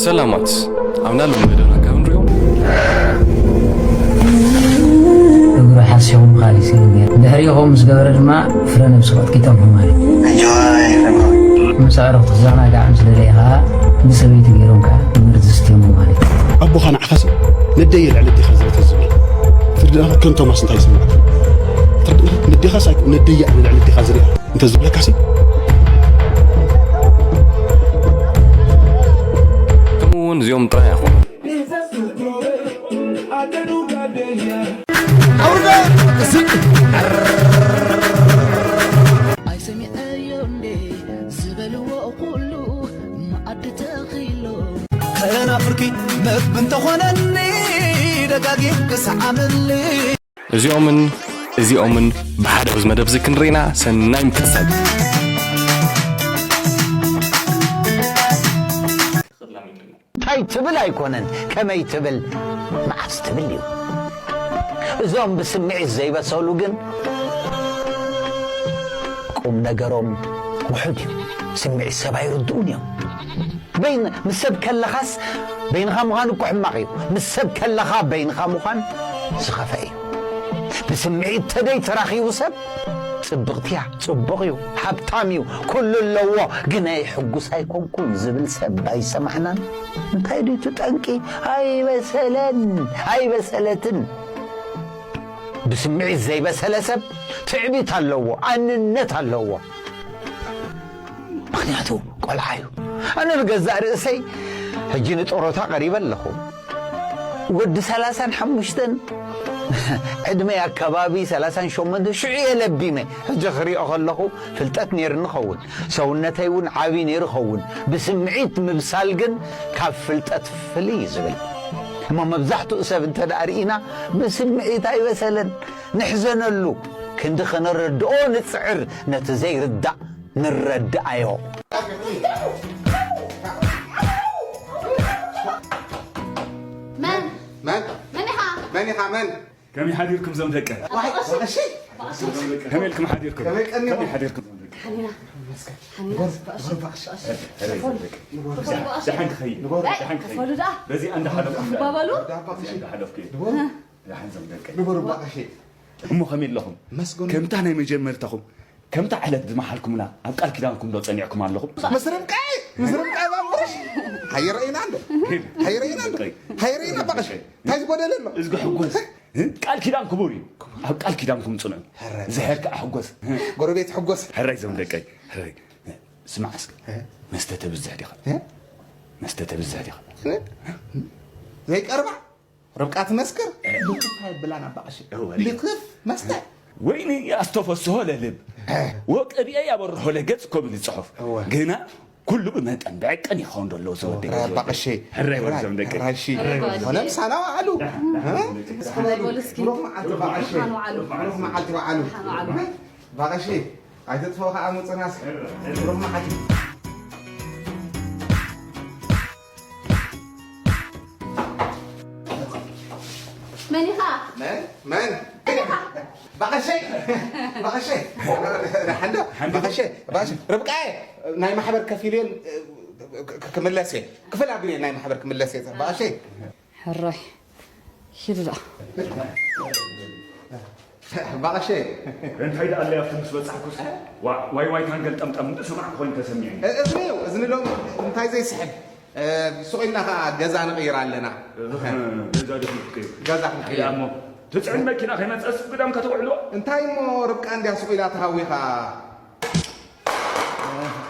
ሰላማት ኣብና ሎም መደና ካብ ንሪኦም እግሩ ሓሲኹም ኻሊሲ ድሕሪኡ ከምኡ ምስ ገበረ ድማ ፍረ ነብሲ ቀጥቂጦም ማለት እዩ። ምስ ኣዕሩኽ ክትዘናጋዕ ምስ ደለየ ከዓ ብሰበይቲ ገይሮም ከዓ መርዚ ስትዮሞ ማለት እዩ። ኣቦኻ ንዓኻሲ ነደየ ልዕሊ ኣዴኻ ዝርኢ ተዝብል ፍርዲ ከንቶማስ እንታይ ይስምዓካ? ፍርዲ ነዴኻስ ኣይኮ ነደየ ኣነ ልዕሊ ኣዴኻ ዝሪኣ እንተ ዝብለካሲ ከምኡ እውን እዚኦም ጥራይ ኣይኾኑን። ኣይሰሚዐዮ እንዴ ዝበልዎ ኩሉ መኣዲ ተኺሎ ከናፍርኪ መግቢ እንተኾነኒ ደጋጊም ክሰዓመኒ እዚኦምን እዚኦምን ብሓደ ኣብዚ መደብ እዚ ክንርኢና ሰናይ ምክትታል። እንታይ ትብል ኣይኮነን ከመይ ትብል መዓስ ትብል እዩ። እዞም ብስምዒት ዘይበሰሉ ግን ቁም ነገሮም ውሑድ እዩ። ስምዒት ሰብ ኣይርድኡን እዮም። በይን ምስ ሰብ ከለኻስ በይንኻ ምዃን እኮ ሕማቕ እዩ። ምስ ሰብ ከለኻ በይንኻ ምዃን ዝኸፍአ እዩ። ብስምዒት ተደይ ተራኺቡ ሰብ ጽብቕቲ እያ፣ ጽቡቕ እዩ፣ ሃብታም እዩ፣ ኩሉ ኣለዎ፣ ግናይ ሕጉስ ኣይኮንኩን ዝብል ሰብ ኣይሰማዕናን። እንታይ ድዩ እቲ ጠንቂ? ኣይበሰለን፣ ኣይበሰለትን። ብስምዒት ዘይበሰለ ሰብ ትዕቢት ኣለዎ፣ ኣንነት ኣለዎ። ምኽንያቱ ቆልዓ እዩ። ኣነ ንገዛእ ርእሰይ ሕጂ ንጦሮታ ቀሪበ ኣለኹ። ወዲ ሰላሳን ሓሙሽተን ዕድመይ ኣከባቢ ሰላሳን ሸሞንተ ሽዑ እየ ለቢመ። ሕጂ ክሪኦ ከለኹ ፍልጠት ነይርኒ ኸውን፣ ሰውነተይ እውን ዓብዪ ነይሩ ኸውን። ብስምዒት ምብሳል ግን ካብ ፍልጠት ፍልይ እዩ ዝብል። እሞ መብዛሕትኡ ሰብ እንተ ደኣ ርኢና ብስምዒት ኣይበሰለን። ንሕዘነሉ፣ ክንዲ ከነረድኦ ንጽዕር፣ ነቲ ዘይርዳእ ንረድኣዮ። መን መን መን ኢኻ? መን ኢኻ መን? ከመይ ሓዲርኩም ዞም ደቀ? ዋይ እሺ ከመይ ኢልኩም ሓዲርኩም? ከመይ ቀኒኹም? ከመይ ሓዲርኩም ዞም ደቀ? ሓኒና ሓኒና ንበሩ ንበሩ ባቕሽ ደሓን ክኸይድ ንበሩ ደሓን ክኸይድ ፈሉ ደኣ በዚ ኣንዳ ሓለፍኩም ባበሉ በዚ ኣንዳ ሓለፍኩ ንበሩ ባቕሽ ደሓን ዞም ደቀ ንበሩ ባቕሽ እሞ ከመይ ኣለኹም? መስገኑ ከምታ ናይ መጀመርታኹም ከምታ ዕለት ዝመሓልኩምላ ኣብ ቃል ኪዳንኩም ዶ ጸኒዕኩም ኣለኹም? ምስ ርብቃይ ምስ ርብቃይ ባቕሽ ሃይረኢና ኣሎ ሃይረኢና ኣሎ ሃይረኢና ባቕሽ እንታይ ዝጎደለ ኣሎ እዝጊ ሕጎስ ቃል ኪዳን ክቡር እዩ። ኣብ ቃል ኪዳንኩም ጽንዑ። ዝሕር ከዓ ሕጎስ። ጎረቤት ሕጎስ ሕራይ ዞም ደቀይ ሕራይ። ስማዕ እስከ መስተ ተብዝሕ ዲኻ? መስተ ተብዝሕ ዲኻ? ዘይቀርባ ርብቃ ትመስክር ልክፍ ኣይብላን ኣባቕሽ ልክፍ መስተ ወይኒ ኣስተፈስሆ ለልብ ወቅብኤ ያበርሆ ለገጽ እኮ ብል ጽሑፍ ግና ኩሉ ብመጠን ብዕቅን ይኸውን ዘሎ ዝወደይ ኣባቕሽ ሕራይ ወርዞም ደቂ ሕራይሺ ሆነ ምሳና ዋዕሉ በሉ እስኪ ብሩኽ መዓልቲ ባቕሽ ሓኑ ዓሉ ብሩኽ መዓልቲ ባዕሉ ሓኑ ዓሉ ባቕሽ ኣይትጥፍኦ ከዓ ምፅናስ ብሩኽ መዓልቲ መን ኢኻ? መን መን ባቐሸይ ባቐሸይ ሓንዶ ባቐሸይ ባቐሸይ ርብቃየ ናይ ማሕበር ከፊል እየ ክምለስ እየ ክፍል ኣብየ ናይ ማሕበር ክምለስ እየ ባቐሸይ ሕራይ ሂድ ደኣ ባቐሸ እንታይ ደኣ ኣለይ ኣብቲ ምስ በጻሕኩስ ዋይ ዋይ ታንገል ጠምጠም እንዶ ሰማዕኩ ኮይኑ ተሰሚዑኒ። እዝኒ እዩ እዝኒ ሎም እንታይ ዘይስሕብ ሱቕ ኢልና ከዓ ገዛ ንቕይር ኣለና ገዛ ደፊትኩ እዩ ገዛ ክንቅይር እሞ ትጽዕን መኪና ከይመጸስ ግዳም ከተውዕልዎ እንታይ እሞ ርብቃ እንድያ ሱቕ ኢላ ተሃዊኻ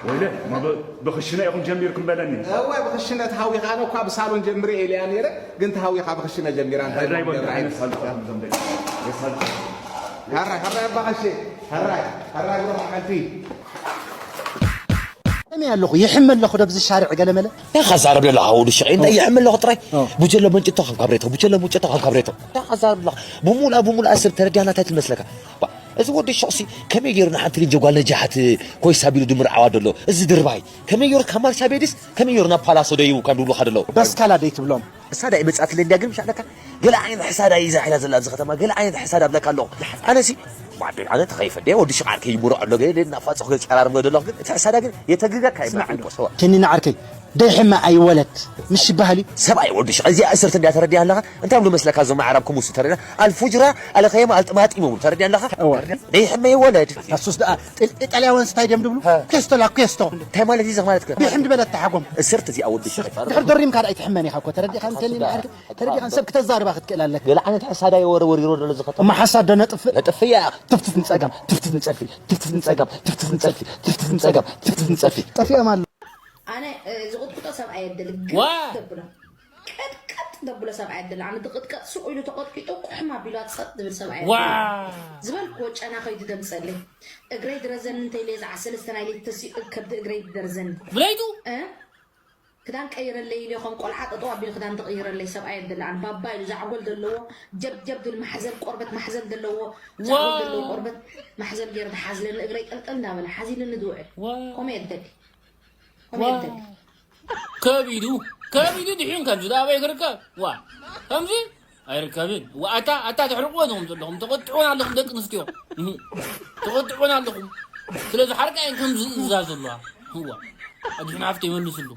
ወይለ እሞ ብ- ብኽሽነ ኢኹም ጀሚርኩም በለኒ እወ ብኽሽነ ተሃዊኻ ኣነ እኳ ብሳሎን ጀምሪ ኢለያ ነይረ ግን ተሃዊኻ ብኽሽነ ጀሚራ እንታይ ሕራይ በሉ ጀምራ ሕራይ ኣይነት ሳልጣ ዞም ደቂ ሳልጣ ሕራይ ሕራይ ኣባቐሸ ሕራይ ሕራይ ብሮ መዓልቲ እኔ ኣለኹ ይሕመ ኣለኹ ደብዚ ሻርዕ ገለመለ እንታይ ዛረብ ዘሎ ሓወዱ ሽቕ እንታይ ይሕመ ኣለኹ ጥራይ ኦ። ቡጀሎ መንጭቶ ካብ ካብሬቶ ቡጀሎ መንጭቶ ካብ ካብሬቶ እንታይ ዛረብ ኣለኹ ብሙላ ብሙላ ሰብ ተረዲያና እንታይ ትመስለካ ባ፣ እዚ ወዲ ሽቕሲ ከመይ ገይሩ ንሓንቲ ልጅ ጓል ነጃሓት ኮይሳ ቢሉ ድምርዓዋ ደሎ እዚ ድርባይ ከመይ ገይሩ ካብ ማርሻ ቤድስ ከመይ ገይሩ ናብ ፓላሶ ደይቡ ካብ ድብሉኻ ደሎ በስካላ ደይ ትብሎም ሕሳዳ ይመጻትለ እንዲያ ግን ምሻለካ ገለ ዓይነት ሕሳዳ ይዛ ሒላ ዘላ ኣብዚ ከተማ ገለ ዓይነት ሕሳዳ ኣብለካ ኣለኹ ኣነሲ ባዕደይ ኣነ ተኸይፈ ደ ወዲ ሽቓር ከይምሮ ኣሎ ገለ እናፋጽኹ ገለ ጨራርም ገለ ኣለኹ ግን እቲ ሕሳዳ ግን የተግገካ ይመጽእ ሰዋ ከኒና ዓርከይ ደይሕመ ኣይወለድ ምሽ ይበሃል እዩ። ሰብኣይ ወዲ ሽቕ እዚኣ እስርት እንዲያ ተረዲያ ኣለኻ እንታይ ብሉ መስለካ እዞም ኣዕራብ ክሙሱ ተረዲያ ኣልፉጅራ ኣለኸየማ ኣልጥማጢም ይብሉ ተረዲያ ኣለኻ እወ። ደይሕመ ይወለድ ኣሱስ ደኣ ጥ- ኢጣልያውያን ስታይ ድዮም ድብሉ? ኬስቶ ላ ኬስቶ። እንታይ ማለት እዩ ማለት ከ ዲሕን ድበለት ተሓጎም። እስርት እዚኣ ወዲ ሽቕ ድሕር ደሪምካ ደኣ ኣይትሕመን ኢኻ እኮ ተረዲኻ እንተኒ ተረዲኻ ሰብ ክተዛርባ ክትክእል ኣለካ። ገለ ዓይነት ሕሳዳ የወረ ወሪሮ ዘሎ ዝኸተ እማ ሓሳድ ዶ ነጥፍእ? ነጥፍእ እያ። ትፍትፍ ንጸጋም ትፍትፍ ንጸጋም ትፍትፍ ንጸጋም ትፍትፍ ንጸፊ ትፍትፍ ንጸጋም ትፍትፍ ንጸፊ ጠፊኦም ኣሎ። ኣነ ዝቕጥቅጦ ሰብኣይ የድሊ ዋ! ግጥ ተብሎ ቅጥቅጥ ተብሎ ሰብኣይ የድሊ ኣነ ዝቕጥቀጥ ሱቕ ኢሉ ተቐጥቂጡ ቁሕም ኣቢሉ ጸጥ ዝብል ሰብኣይ ዋ! የድሊ ዝበልክዎ ጨና ከይዱ ደምፀለይ እግረይ ድረዘኒ እንተኢለ ዝዓ ሰለስተ ናይ ለይቲ ተሲኡ ከብዲ እግረይ ድደርዘኒ ብለይቱ እ? ክዳን ቀይረለይ ኢለ ከም ቆልዓ ጠጠው ኣቢሉ ክዳን ተቐይረለይ ሰብኣይ የድሊ ኣነ ባባ ኢሉ ዛዕጎል ዘለዎ ጀብ ጀብ ዝብል ማሕዘል ቆርበት ማሕዘል ዘለዎ ዛዕጎል ዘለዎ ቆርበት ማሕዘል ገይሩ ተሓዝለኒ እግረይ ጠልጠል እንዳበለ ሓዚልኒ ዝውዕል ከምኡ የደሊ ከቢዱ ከቢዱ ድሒን ከምዚ ዳ ኣበይ ክርከብ ዋ ከምዚ ኣይርከብን ዋ ኣታ ኣታ ተሕርቅዎ ዲኹም ዘለኹም ተቆጥዑን ኣለኹም ደቂ ኣንስትዮ እህ፣ ተቆጥዑን ኣለኹም ስለዚ ሓርቃ እየን ከምዚ ዝእዛ ዘለዋ ዋ ኣድሒን ሓፍተይ መልስሉ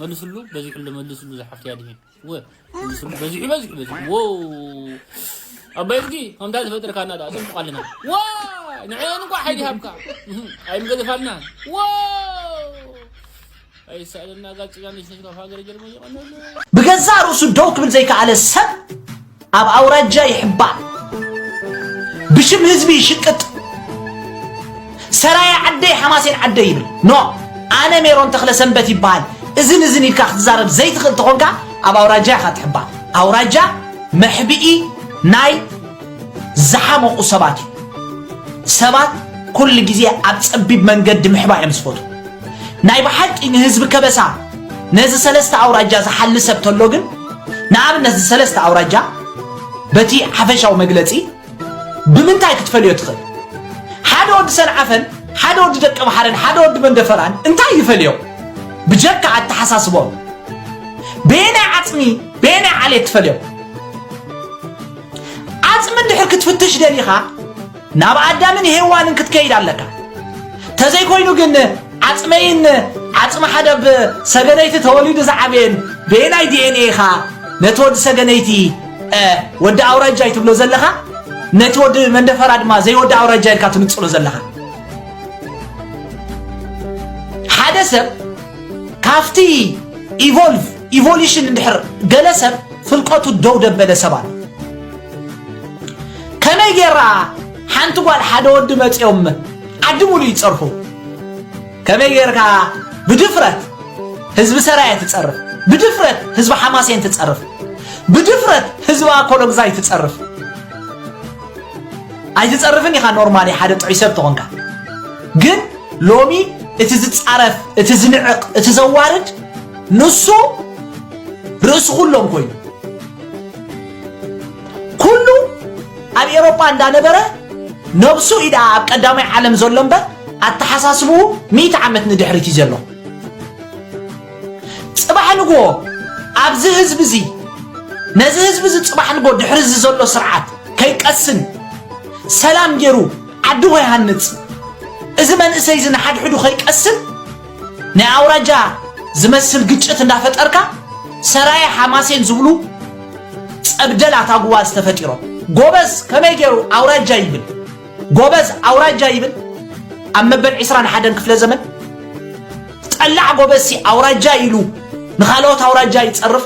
መልስሉ በዚሕሉ መልስሉ ዝሓፍተይ ኣድሒን ወ- መልስሉ በዚሑ በዚሑ በዚሑ ዎ ኣባይ እዝጊ ከምታ ዝፈጠርካና ዳ ጽቡቅ ኣለና ዋ ንዕን እንኳ ሓይሊ ሃብካ እህ፣ ኣይምገዘፋልና ዎ ኣይሳእለና ጋር ጭቃ ነሽ ነሽ ካብ ሃገር ጀርመን ይቀነሉ ብገዛእ ርእሱ ደው ክብል ዘይከኣለ ሰብ ኣብ ኣውራጃ ይሕባእ፣ ብሽም ህዝቢ ይሽቅጥ። ሰራየ ዓደይ ሓማሴን ዓደይ ይብል። ኖ ኣነ ሜሮን ተኽለሰንበት ይበሃል። እዝን እዝን ኢልካ ክትዛረብ ዘይትኽእል ተኾንካ ኣብ ኣውራጃ ኢኻ ትሕባእ። ኣውራጃ መሕብኢ ናይ ዝሓመቑ ሰባት እዩ። ሰባት ኩሉ ግዜ ኣብ ጸቢብ መንገዲ ምሕባእ እዮም ዝፈትዉ። ናይ ብሓቂ ንህዝቢ ከበሳ ነዚ ሰለስተ ኣውራጃ ዝሓሊ ሰብ ተሎ ግን ንኣብነት እዚ ሰለስተ ኣውራጃ በቲ ሓፈሻዊ መግለጺ ብምንታይ ክትፈልዮ ትኽእል? ሓደ ወዲ ሰንዓፈን ሓደ ወዲ ደቀምሓረን ሓደ ወዲ መንደፈራን እንታይ ይፈልዮም? ብጀካ ኣተሓሳስቦም በየናይ ዓጽሚ በየናይ ዓሌት ትፈልዮም? ዓጽሚ እንድሕር ክትፍትሽ ደሊኻ ናብ ኣዳምን ሄዋንን ክትከይድ ኣለካ። ተዘይኮይኑ ግን ዓጽመይን ዓጽሚ ሓደ ብ ሰገነይቲ ተወሊዱ ዝዓበየን በየናይ ዲኤንኤ ኢኻ ነቲ ወዲ ሰገነይቲ እ፣ ወዲ ኣውራጃይ ትብሎ ዘለኻ ነቲ ወዲ መንደፈራ ድማ ዘይወዲ ኣውራጃይ ኢልካ ትንጽሎ ዘለኻ። ሓደ ሰብ ካብቲ ኢቮልቭ ኢቮሉሽን እንድሕር ገለ ሰብ ፍልቀቱ ደው ደበለ ሰብ ኣሎ። ከመይ ጌራ ሓንቲ ጓል ሓደ ወዲ መጺኦም ዓዲ ሙሉ ይጸርፉ? ከመይ ጌርካ ብድፍረት ህዝቢ ሰራየ ትጸርፍ? ብድፍረት ህዝቢ ሓማሴን ትጸርፍ? ብድፍረት ህዝቢ ኣኮሎግዛይ ትጸርፍ? ኣይትጸርፍን ኢኻ ኖርማሊ ሓደ ጥዑይ ሰብ ተኾንካ። ግን ሎሚ እቲ ዝጻረፍ፣ እቲ ዝንዕቕ፣ እቲ ዘዋርድ ንሱ ርእሲ ኩሎም ኮይኑ ኩሉ ኣብ ኤሮጳ እንዳነበረ ነብሱ ኢዳ ኣብ ቀዳማይ ዓለም ዘሎ እምበር ኣተሓሳስብኡ ሚእቲ ዓመት ንድሕሪት እዩ ዘሎ። ጽባሕ ንግሆ ኣብዚ ህዝቢ እዚ ነዚ ህዝቢ እዚ ጽባሕ ንግሆ ድሕሪ እዚ ዘሎ ስርዓት ከይቀስን ሰላም ገይሩ ዓዲ ከይሃንጽ እዚ መንእሰይ እዚ ንሓድሕዱ ከይቀስን ናይ ኣውራጃ ዝመስል ግጭት እንዳፈጠርካ ሰራየ ሓማሴን ዝብሉ ጸብደላት ኣጉባዝ ተፈጢሮም። ጎበዝ ከመይ ገይሩ ኣውራጃ ይብል? ጎበዝ ኣውራጃ ይብል? ኣብ መበል ዕስራን ሓደን ክፍለ ዘመን ጠላዕ ጎበዝሲ ኣውራጃ ኢሉ ንኻልኦት ኣውራጃ ይጸርፍ?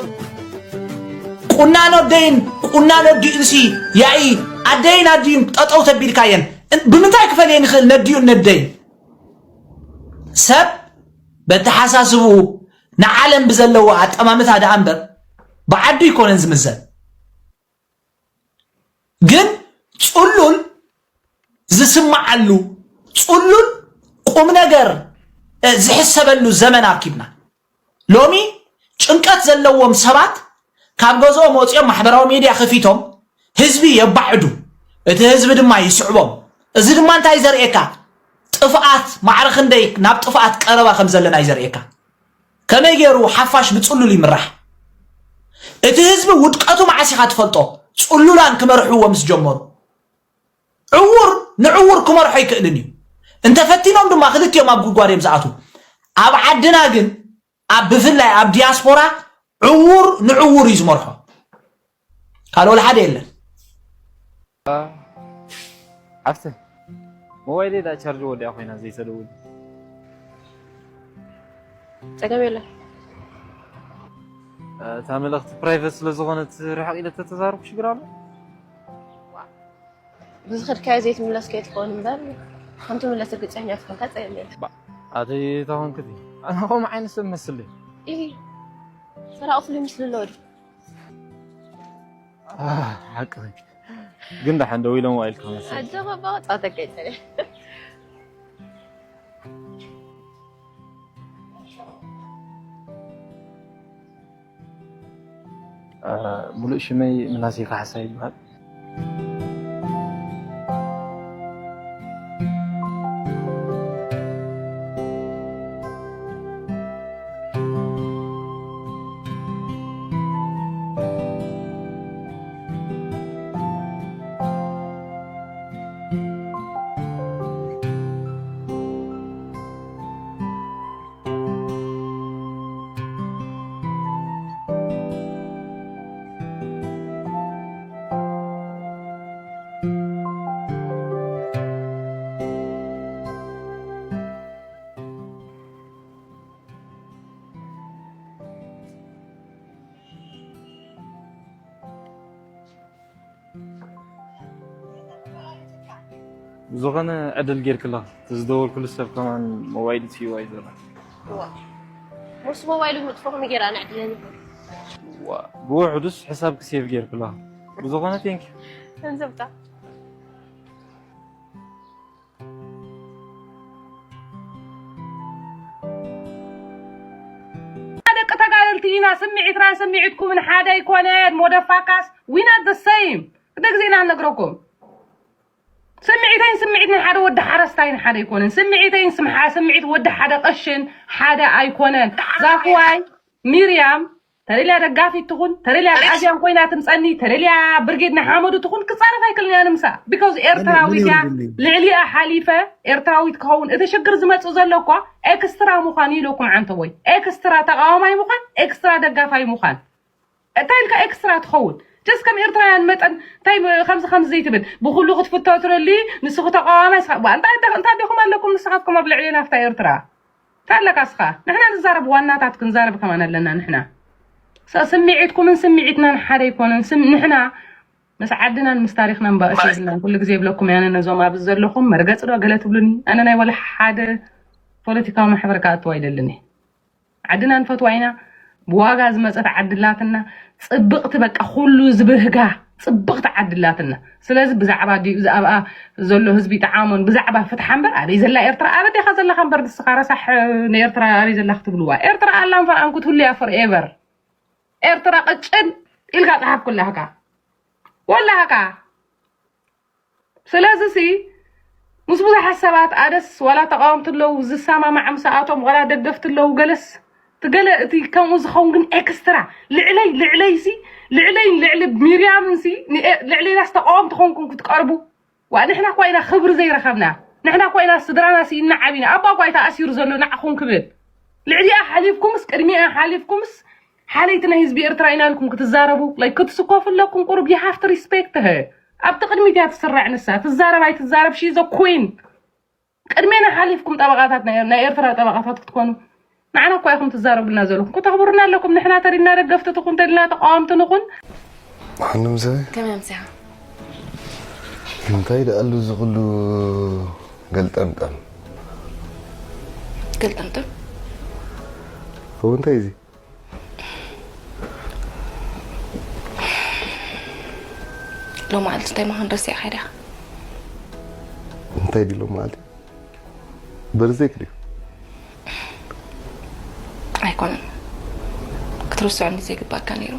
ቁናኖ ኣደይን ቁናኖ ኣዲኡንሲ ያኢ ኣደይን ኣዲኡን ጠጠው ተቢልካየን እ- ብምንታይ ክፈልየን ይኽእል ነዲኡን ነደይን? ሰብ በተሓሳስብኡ ንዓለም ብዘለዎ ኣጠማምታ ደኣ እምበር ብዓዱ ኣይኮነን ዝምዘን። ግን ጽሉል ዝስምዓሉ ጽሉል ቁም ነገር እ፣ ዝሕሰበሉ ዘመን ኣርኪብና። ሎሚ ጭንቀት ዘለዎም ሰባት ካብ ገዝኦም ወጺኦም ማሕበራዊ ሜድያ ከፊቶም ህዝቢ የባዕዱ፣ እቲ ህዝቢ ድማ ይስዕቦም። እዚ ድማ እንታይ ዘርእየካ? ጥፍኣት ማዕረ ክንደይ ናብ ጥፍኣት ቀረባ ከም ዘለና እዩ ዘርእየካ። ከመይ ገይሩ ሓፋሽ ብጽሉል ይምራሕ? እቲ ህዝቢ ውድቀቱ መዓስ ኢኻ ትፈልጦ? ጽሉላን ክመርሕዎ ምስ ጀመሩ። ዕዉር ንዕዉር ክመርሖ ኣይክእልን እዩ። እንተፈቲኖም ድማ ክልቲኦም ኣብ ጉድጓድ እዮም ዝኣትዉ። ኣብ ዓድና ግን ኣብ ብፍላይ ኣብ ዲያስፖራ ዕውር ንዕውር እዩ ዝመርሖ። ካልእ ወላ ሓደ የለን። ዓፍተ ሞባይለይ ዳ ቻርጅ ወዲኣ ኮይና ዘይተደውል። ጸገም የለን። እታ መልእኽቲ ፕራይቨት ስለ ዝኾነት ርሕቕ ኢለ ተተዛረብኩ ሽግር ኣሎ? ብዝኸድካዮ ዘይትምለስ ከይትኸውን እምበር ከም ትምለስ ርግጸኛ ትኾንካ ጸገም የለን። ኣተይ ተኾንክቲ ኣነ ከምኡ ዓይነት ሰብ መስል ኢሂ ሰራቒ ፍሉይ ምስሉ ኣለዎ ድዩ? ሓቂ ግን ደሓን ደው ኢሎም ዋኢልካ መስል ኣጆኻ እባ ጸወታ ከይጸንሕ። ሙሉእ ሽመይ ምናሴ ካሕሳ ይበሃል። ዝኾነ ዕድል ጌርክላ እቲ ዝደወልኩሉ ሰብ ከማን ሞባይል ትይዋ እዩ ዘሎ። ሞስ ሞባይሉ ምጥፎ ከመይ ጌራ ንዕድለኒ ብውሕዱስ ሕሳብ ክሴቭ ጌርክላ ብዝኾነ ቴንክ ገንዘብታ ደቂ ተጋደልቲ ኢና። ስምዒትናን ስምዒትኩምን ሓደ ኣይኮነን። ሞደፋካስ we not the same። ክደ ግዜ ኢና ንነግረኩም። ስምዒተይን ስምዒት ናይ ሓደ ወዲ ሓረስታይን ሓደ ኣይኮነን። ስምዒተይን ስምዓ ስምዒት ወዲ ሓደ ቀሽን ሓደ ኣይኮነን። ዛፍዋይ ሚርያም ተደልያ ደጋፊት ትኹን ተደልያ ኣግኣዝያን ኮይና ትምፀኒ ተደልያ ብርጌድ ንሓመዱ ትኹን ክፃረፍ ኣይክልን እያ ንምሳ because ኤርትራዊት እያ። ልዕሊኣ ሓሊፈ ኤርትራዊት ክኸውን እቲ ሽግር ዝመፅእ ዘሎ እኳ ኤክስትራ ምዃን ኢለኩም ዓንተቦይ ኤክስትራ ተቃዋማይ ምዃን ኤክስትራ ደጋፋይ ምዃን እንታይ ኢልካ ኤክስትራ ትኸውን just ከም ኤርትራውያን መጠን እንታይ ከምዚ ከምዚ ዘይትብል ብኩሉ ክትፍቶ ትደሊ ንስኺ ተቃዋማይ እንታይ ዲኹም ኣለኩም ንስኻትኩም ኣብ ልዕሌና ኣብታ ኤርትራ እንታይ ኣለካ እስኻ ንሕና ንዛረብ ዋናታት ክንዛረብ ከማን ኣለና ንሕና ስምዒትኩምን ስምዒትናን ሓደ ኣይኮነን ንሕና ምስ ዓድናን ምስ ታሪኽናን ባእሲ የብልናን ኩሉ ግዜ ይብለኩም ያነ ነዞም ኣብዚ ዘለኹም መርገፂ ዶ ገለ ትብሉኒ ኣነ ናይ ወላ ሓደ ፖለቲካዊ ማሕበር ክኣትው ኣይደልን እየ ዓድና ንፈትዋ ኢና ብዋጋ ዝመፀት ዓዲ ኣላትና ፅብቕቲ በቃ ኩሉ ዝብህጋ ፅብቕቲ ዓዲ ኣላትና ስለዚ ብዛዕባ ዲኡ ዝኣብኣ ዘሎ ህዝቢ ይጥዓሞን ብዛዕባ ፍትሓ እምበር ኣበይ ዘላ ኤርትራ ኣበዴኻ ዘለኻ እምበር ንስኻ ረሳሕ ንኤርትራ ኣበይ ዘላ ክትብልዋ ኤርትራ ኣላን ፈርኣን ክትህሉ እያ ፎርኤቨር ኤርትራ ቅጭን ኢልካ ፀሓፍ ኩላህካ ወላህካ ስለዚ ሲ ምስ ብዙሓት ሰባት ኣደስ ዋላ ተቃወምቲ ኣለዉ ዝሰማማዕ ምስኣቶም ዋላ ደገፍቲ ኣለዉ ገለስ ትገለ እቲ ከምኡ ዝኸውን ግን ኤክስትራ ልዕለይ ልዕለይ ሲ ልዕለይን ልዕሊ ሚርያምን ሲ ልዕሌናስ ተቃወምቲ ኮንኩም ክትቀርቡ ዋ ንሕና እኳ ኢና ክብሪ ዘይረኸብና ንሕና እኳ ኢና ስድራና ስኢና ዓቢና ኣባ እኳ እዩ ተኣሲሩ ዘሎ ንዓኹም ክብል ልዕሊኣ ሓሊፍኩምስ ቅድሚኣ ሓሊፍኩምስ ሓለይቲ ናይ ህዝቢ ኤርትራ ኢና ኢልኩም ክትዛረቡ like ክትስኮፉ ኣለኩም ቁሩብ you have to respect her ኣብቲ ቅድሚት እያ ትስራዕ ንሳ ትዛረብ ኣይትዛረብ she is a queen ቅድሜና ሓሊፍኩም ጠበቃታት ናይ ናይ ኤርትራ ጠበቃታት ክትኮኑ ንዓና እኳ ኢኹም ትዛረቡልና ዘለኹም ከተኽብሩና ኣለኩም ንሕና ተሪና ደገፍቲ ትኹን ተሪና ተቃወምቲ ንኹን መሓንምዘ ከመይ ኣምሲኻ እንታይ ደኣሉ እዚ ኩሉ ገልጠምጠም ገልጠምጠም እው እንታይ እዚ ሎማዓልቲ እንታይ ምዃን ረሲዕኻ ዲኻ እንታይ ድዩ ሎማዓልቲ በርዝደይክ ድዩ ኣይኮነን ክትርስዖ እንዲ ዘይግባእካ ነይሩ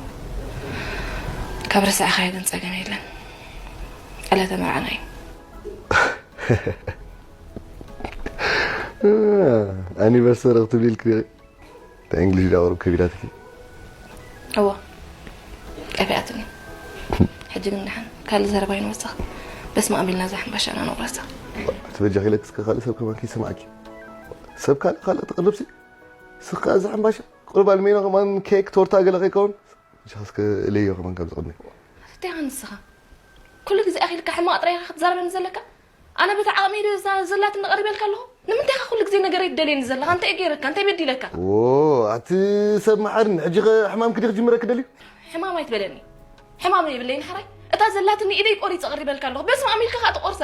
ካብ ረሳዕኻዮ ግን ፀገም የለን ዕለተ መርዓና እዩ ኣኒቨርሰሪ ክትብል ኢልክ እንታይ እንግሊሽ ዳወሩ ከቢዳትኪ እዎ ጠፊኣትኒ ሕጂ ግን ደሓን ካልእ ዘረባ ይንወስኽ በስመ ኣብ ኢልና እዛ ሕምባሻ ኢና ነቑረሳ ትበጃኺ ኢለክ እስከ ካልእ ሰብ ከማን ከይሰማዕኪ ሰብ ካልእ ካልእ ትቕርብሲ ስኻ እዛ ሕምባሻ ቁርብ ኣልሜኖ ከማን ኬክ፣ ቶርታ ገለ ከይከውን? ንስኻ እስከ እለዮ ከማን ካብዚ ቅድሚ። እንታይ ኢኻ ንስኻ? ኩሉ ግዜ ኣኺልካ ሕማቕ ጥራይ ኢኻ ክትዛረበኒ ዘለካ? ኣነ በቲ ዓቕመይ ዶ እዛ ዘላትኒ ቀሪበልካ ኣለኹ? ንምንታይ ኢኻ ኩሉ ግዜ ነገረይ ትደልየኒ ዘለኻ? እንታይ እየ ገይረካ? እንታይ በዲለካ? ዎ፣ ኣቲ ሰብ መሓርን፣ ሕጂ ኸ ሕማም ክዲ ክጅምረኪ ደልዩ? ሕማም ኣይትበለኒ። ሕማም የብለይን ሓራይ። እታ ዘላትኒ ኢደይ ቆሪጸ ቀሪበልካ ኣለኹ። በስመ ኣብ ኢልካ ኸኣ ትቆርሳ።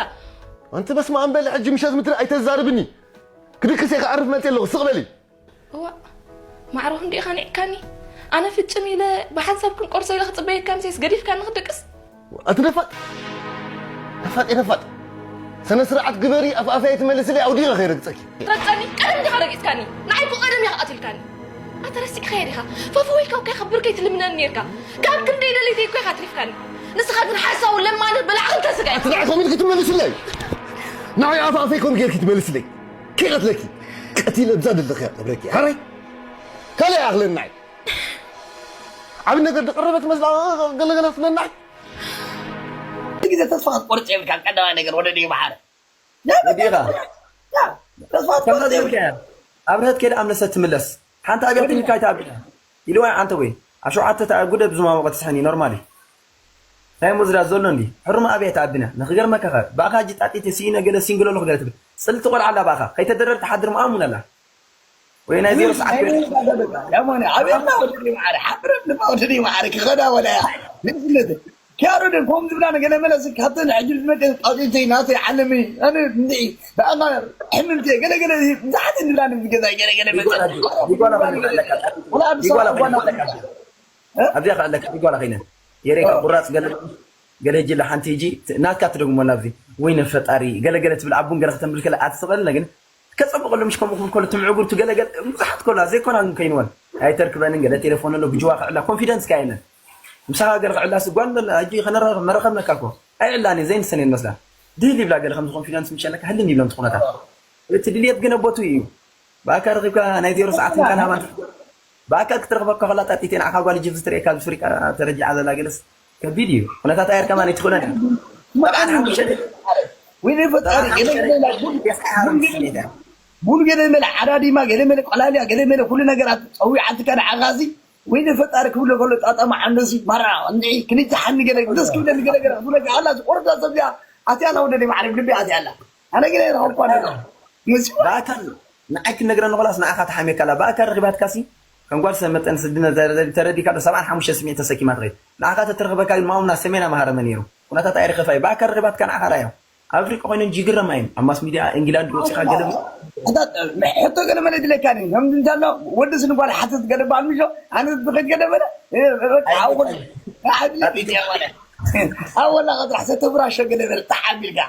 ኣንቲ በስመ ኣብ በሊ፣ ሕጂ ምሸት ምትሪ ኣይተዛርብኒ። ክድቅስ እየ ክዓርፍ መጽየ ኣለኹ። ስቕ በሊ። እዋእ፣ ማዕረ ክንዲኢኻ ኒዕካኒ? ኣነ ፍጭም ኢለ ብሓንሳብ ክንቆርሶ ኢለ ክጽበየካ፣ ምሴስ ገዲፍካኒ ክትድቅስ? ኣቲ ደፋጥ! ደፋጥ እየ ደፋጥ! ስነ ስርዓት ግበሪ፣ ኣፍ ኣፈይ ኣይትመልስለይ፣ ኣውዲቐ ከይረግጸኪ። ትረግጸኒ? ቀደም ዲኻ ረጊጽካኒ? ንዓይ እኮ ቀደም ኢኻ ቀቲልካኒ። ኣታ ረሲዕካዮ ዲኻ? ፈፈው ኢልካ እኮ ኢኻ ብርከይ ትልምነኒ ኔርካ። ካብ ክንደይ ደለይተይ እኮ ኢኻ ኣትሪፍካኒ። ንስኻ ግን ሓሳዊ ለማኒ በላዕ ክልተ ስጋ ኢኻ። ኣቲ ንዓይ ከምኡ ኢልኪ ትመልስለይ? ንዓይ ኣፍ ኣፈይ ከምኡ ጌርኪ ትመልስለይ? ከይቐትለኪ ቀቲለ ብዛ ደለኺ እያ ቀብረኪ። ሓራይ ካልእ ይኣኽለኒ ንዓይ። ዓቢ ነገር ዝቐረበ ትመስላ ገለገለ ትብለኒ ንዓይ። ግዜ ተስፋ ክትቆርጽ የብልካን። ቀዳማይ ነገር ወደ ዲዩ መሓረ ወዲኻ ተስፋ ከምዛ ክትቆርጽ ዘይብልካ እያ። ኣብርሀት ከይዳ ኣምለሰት ትምለስ። ሓንቲ ኣብያ ክትልካ ኣይትኣብያ ኢልዋ። ኣንተ ወይ ኣብ ሸውዓተ ተኣ ጉደ ብዙ ማሞቀ ትስሕኒ ኖርማል እዩ። ናይ ሙዝራ ዘሎ እንዲ ሕሩም ኣብያ ኣይትኣብና። ንክገርመካ ከ ብኣኻ ሕጂ ጣጢት ስኢነ ገለ ሲንግሎ ኣለኹ ገለ ትብል። ጽልቲ ቆልዓ ኣላ ብኣኻ ከይተደረር ትሓድር ምኣሙን ኣላ። ወይ ናይ ዜሮ ሰዓት ያማኒ ኣቤና ወደዲ ማዕረ ሓብረ ድማ ወደዲ ማዕረ ክኸዳ ወላያ ንስነት ኪያሮ ደን ኮም ዝብላ ነገለ መለስ ካብተን ሕጂ ዝመደ ጣውጢተይ ናተይ ዓለመይ ኣነ እንዲ ብኣማ ሕምምተ ገለ ገለ ብዙሓት እንብላ ንብገዛ ገለ ገለ መጸ ዲጓላ ኮይነ ኣለካ። ዲጓላ ኮይነ ኣለካ። ኣብዚኣ ከ ኣለካ ዲጓላ ኮይነ የሬካ ቁራጽ ገለ ገለ ጅላ ሓንቲ ሂጂ ናትካ ትደግሞ ናብዚ ወይነ ፈጣሪ ገለ ገለ ትብል ኣቡን ገለ ከተንብል ከለ ኣትስቐል ግን ከጸብቐሉ ምሽ ከምኡ ክብል ከሎ ትምዕጉር ትገለገል ብዙሓት ከሎ ዘይኮና ግን ከይንወን ኣይተርክበንን ገለ ቴሌፎን ኣሎ ብጅዋ ክዕላ ኮንፊደንስ ካየለን ምሳኻ ገለ ክዕላ ስጓል ዘሎ ሕጂ ከነራኸብ መረኸብነካ እኮ ኣይዕላን ዘይንሰን የን መስላ ድህል ይብላ ገለ ከምዚ ኮንፊደንስ ምሸለካ ህልን ይብሎም ትኹነታት እቲ ድልየት ግን ኣቦቱ እዩ ብኣካ ረኺብካ ናይ ዜሮ ሰዓት እንካን ሃባን ብኣካ ክትረኽበካ ከላ ጣጢቴ ንዓኻ ጓል ጅብዚ ትርእየካ ብፍሪቃ ተረጂዓ ዘላ ገለስ ከቢድ እዩ ኩነታት ኣየር ከማን ኣይትኽእሎን እያ ወይኔ ፈጣሪ ገለ ገለ ቡን ገለ መለ ዓዳዲማ ገለ መለ ቆላልያ ገለ መለ ኩሉ ነገራት ጸዊዓትካ ንዓኻሲ ወይኔ ፈጣሪ ክብሎ ከሎ ጣጣማ ዓንደሲ ማራ እንዲ ክልተ ሓኒ ገለ ደስ ክብለኒ ገለ ገለ ክብለካ ኣላ ዝቆርዳ ሰብ እዚኣ ኣትያ ኣላ ወደደይ ማዕረግ ልቢ ኣትያ ኣላ ኣነ ገለ ረኸብኳ ኣለና መሲዋ ብኣካል ንዓይ ክትነግረኒ ከላስ ንዓኻ ተሓሚየካ ኣላ ብኣካል ረኺባትካሲ ከም ጓል ሰብ መጠን ስድነ ተረዲካ ዶ ሰብዓን ሓሙሽተ ስሚዒት ተሰኪማ ትኸይድ ንዓኻ ተትረኽበካ ግን ማኡምና ሰሜና መሃረመ ነይሩ ኩነታት ኣይረኸፋ እዩ ብኣካል ረኺባትካ ንዓኻ ራዮ ኣብ ኣፍሪቃ ኮይነን ጅግረማ እየን ኣብ ማስ ሚድያ ኢንግላንድ ወፂኻ ገለ ሕቶ ገለ መለ ይድለካ ኒ ከም እንታሎ ወዲ ስንጓል ሓተት ገለ ባል ምሾ ኣነ ዝኸድ ገለ መለ ኣወላ ቀጥራሕ ሰተብራሾ ገለ መለ ተሓቢልካ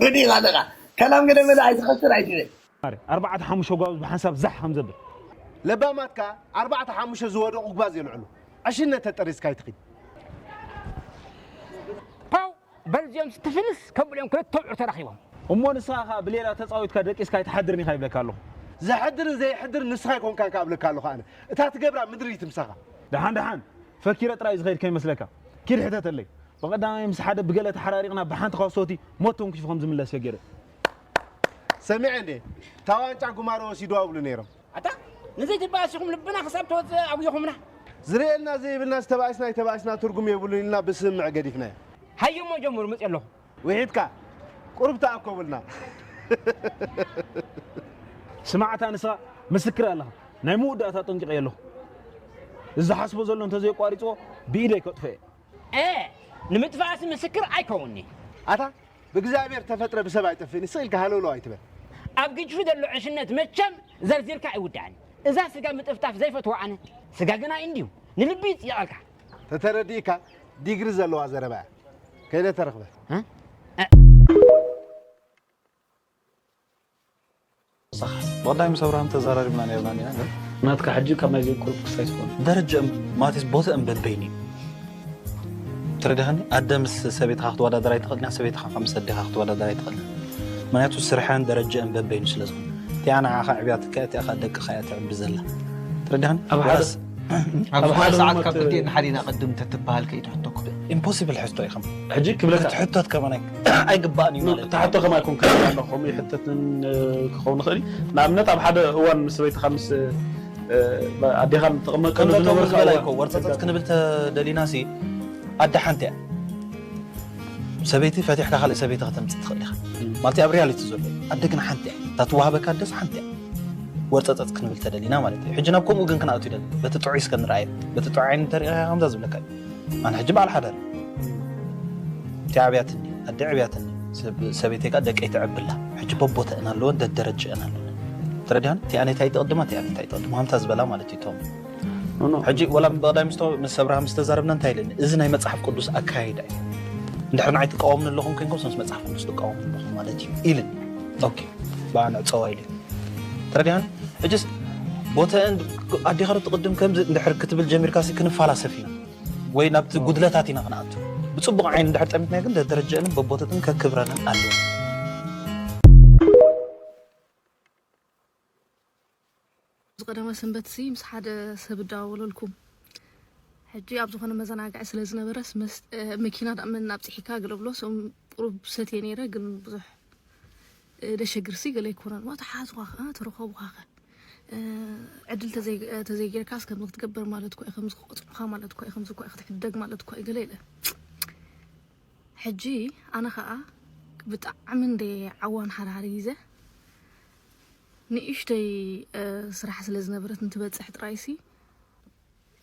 ወዲ ኣለኻ ከላም ገለ መለ ኣይትኸስር ኣይትብል ኣርባዕተ ሓሙሽተ ጓብዝ ብሓንሳብ ዛሕ ከም ዘብል ለባማት ከኣ ኣርባዕተ ሓሙሽተ ዝወደቑ ጓዝ የልዕሉ። ዕሽነት ተጠሪዝካ ኣይትኺድ። ፓው በልዚዮምስ ትፍንስ ከብሉ እዮም ክልተ ኣውዕር ተራኺቦም። እሞ ንስኻ ከኣ ብሌላ ተጻዊትካ ደቂስካ ኣይትሓድርን ኢኻ ይብለካ ኣለኹ። ዘሕድርን ዘየሕድርን ንስኻ ኣይኮንካን ከኣ እብለካ ኣለኹ ኣነ። እታ ትገብራ ምድሪ ትምሳኻ። ደሓን ደሓን ፈኪረ ጥራይ ዝኸይድ ከይመስለካ። ኪድ ሕተተለይ። ብቐዳማይ ምስ ሓደ ብገለ ተሓራሪቕና ብሓንቲ ካሶቲ ሞት ተንኪፉ ከም ዝምለስ እየ ገይረ። ሰሚዐ እንዴ እታ ዋንጫ ጉማረ ወሲድዋ ይብሉ ነይሮም። ኣታ ንዘይትበኣስ ኢኹም ልብና ክሳብ ተወፅእ ኣጉይኹምና። ዝርእየልና ዘይብልናስ ተባኢስና ኣይተባኢስና ትርጉም የብሉን ኢልና ብስምምዕ ገዲፍናዮ። ሃየሞ ጀምሩ መፅእ ኣለኹ። ውሒድካ ቁሩብ ተኣከቡልና። ስማዕ ኣታ ንስኻ ምስክር ኣለኻ። ናይ መወዳእታ ኣጠንቂቐዮ ኣለኹ። እዚ ዝሓስቦ ዘሎ እንተዘየቋሪፅዎ ብኢደይ ከጥፍኦ እየ። እ ንምጥፋእሲ ምስክር ኣይከውንኒ። ኣታ ብእግዚኣብሔር ተፈጥረ ብሰብ ኣይጠፍእን ስቕ ኢልካ ሃለውለው ኣይትበል። ኣብ ግጅፊ ዘሎ ዕሽነት መቸም ዘርዚርካ ኣይውዳእን። እዛ ስጋ ምጥፍጣፍ ዘይፈትዋ ኣነ። ስጋ ግና እንድዩ ንልቢ ይፅይቐልካ። ተተረዲእካ ዲግሪ ዘለዋ ዘረባ እያ። ከይደ ተረኽበ። ብቐዳሚ ምስ ኣብርሃም ተዘራሪብና ነርና ኢና ግን ናትካ ሕጂ ካብ ናይ ዘይቁሩብ ክስታይ ትኾን። ደረጃ እም ማለትስ ቦታ እም በበይኑ እዩ። ትረዳኸኒ ኣደ ምስ ሰበይትኻ ክትወዳደር ኣይትኽእልን እያ ሰበይትኻ ካብ ምስ ኣዴኻ ክትወዳደር ኣይትኽእልን። ምክንያቱ ስርሐን ደረጃ እም በበይኑ ስለ ዝኾነ እቲኣ ንዓኻ ኣዕብያትካ እያ እቲኣ ከኣ ደቅኻ እያ ተዕቢ ዘላ። ትረዳኸኒ ኣብ ሓደ ወላስ ኣብ ኣብ ሓደ ሓደ ሰዓት ሞመንት ካብ ክልቲኤን ሓደ ኢና ቅድም ተትበሃል ከይትሕቶ እኮ ኢምፖሲብል ሕቶ እዩ ከም ሕጂ ክብለካ ክትሕተት ከማን ኣይ- ኣይግባእን እዩ ማለት እዩ። ታሕቶ ከማይ ኮን ከማይ ኣለኹ ከምኡ ይሕተትን ክኸውን ይኽእል እዩ። ንኣብነት ኣብ ሓደ እዋን ምስ ሰበይትኻ ምስ ኣዴኻ ትቕመጠሉ ከምዛ ዝነበርካ ዝበላ እዋን እኮ ወርፀፀት ክንብል ተደሊና ሲ ኣደ ሓንቲ እያ። ሰበይቲ ፈቲሕካ ካልእ ሰበይቲ ከተምፅእ ትኽእል ኢኻ። ማለት ኣብ ሪያሊቲ ዘሎ እዩ። ኣደ ግን ሓንቲ እያ። እታ ትወሃበካ ኣደስ ሓንቲ እያ። ወርፀፀት ክንብል ተደሊና ማለት እዩ። ሕጂ ናብ ከምኡ ግን ክንኣቱ ይደሊ። በቲ ጥዑይ እስከ ንርኣዮ። በቲ ጥዑይ ዓይኒ እንተሪእኻ ከምዛ ዝብለካ እዩ። ኣነ ሕጂ በዓል ሓዳር እየ። እቲ ዓብያትኒ፣ ኣደ ዕብያትኒ። ሰብ-፣ ሰበይተይ ከኣ ደቀይ ተዕብላ። ሕጂ በቦተእን ኣለወን፣ ደደረጀአን ኣለወን። ተረዲኣን? እቲ ኣነ እንታይ ትቕድማ፣ እቲ ኣነ እንታይ ትቕድማ፣ ከምታ ዝበላ ማለት እዩ፣ ቶም። ኖ፣ ኖ። ሕጂ ወላ ብቐዳይ ምስ ቶ-፣ ምስ ኣብርሃም ዝተዛረብና እንታይ ኢለኒ? እዚ ናይ መጽሓፍ ቅዱስ ኣካይዳ እዩ። እንድሕር ንዓይ ትቃወምኒ ኣለኹም ኮይንኩም፣ ምስ መጽሓፍ ቅዱስ ትቃወሙ ኣለኹም ማለት እዩ ኢልኒ። ኦኬ፣ ብኣ ንዕጸዋ ኢለ። ተረዲኣን? ሕጅስ ቦተአን ኣዴኻ ዶ ትቕድም ከምዚ እንድሕር ክትብል ጀሚርካሲ ክንፋላሰፍ ኢና። ወይ ናብቲ ጉድለታት ኢና ክንኣቱ። ብጽቡቕ ዓይኒ እንድሕር ጠሚትና ግን ደደረጀአንን በቦተትን ከክብረንን ኣለዎ። ዝቀደመ ሰንበት ሲ ምስ ሓደ ሰብ እዳወለልኩም። ሕጂ ኣብ ዝኾነ መዘናግዒ ስለ ዝነበረስ መስ-፣ እ፣ መኪና ደኣ መን ኣብጽሒካ ገለ ብሎ፣ ሰም-፣ ቁሩብ ሰትየ ነይረ፣ ግን ብዙሕ፣ እ፣ ደሸግር ሲ ገለ ኣይኮነን። ዋ፣ ተሓዝኳ ኸ፣ ተረኸቡኻ ኸ። እ፣ ዕድል ተዘይ-፣ እ፣ ተዘይጌርካስ ከምዚ ክትገብር ማለት እኮ እዩ፣ ከምዚ ክቆጽዑኻ ማለት እኮ እዩ፣ ከምዚ እኮ እዩ ክትሕደግ ማለት እኮ እዩ፣ ገለ ኢለ። ሕጂ ኣነ ኸኣ ብጣዕሚ እንደ ዓዋን ሓርሓር ይዘ ንእሽተይ፣ እ፣ ስራሕ ስለ ዝነበረት እንትበጽሕ ጥራይሲ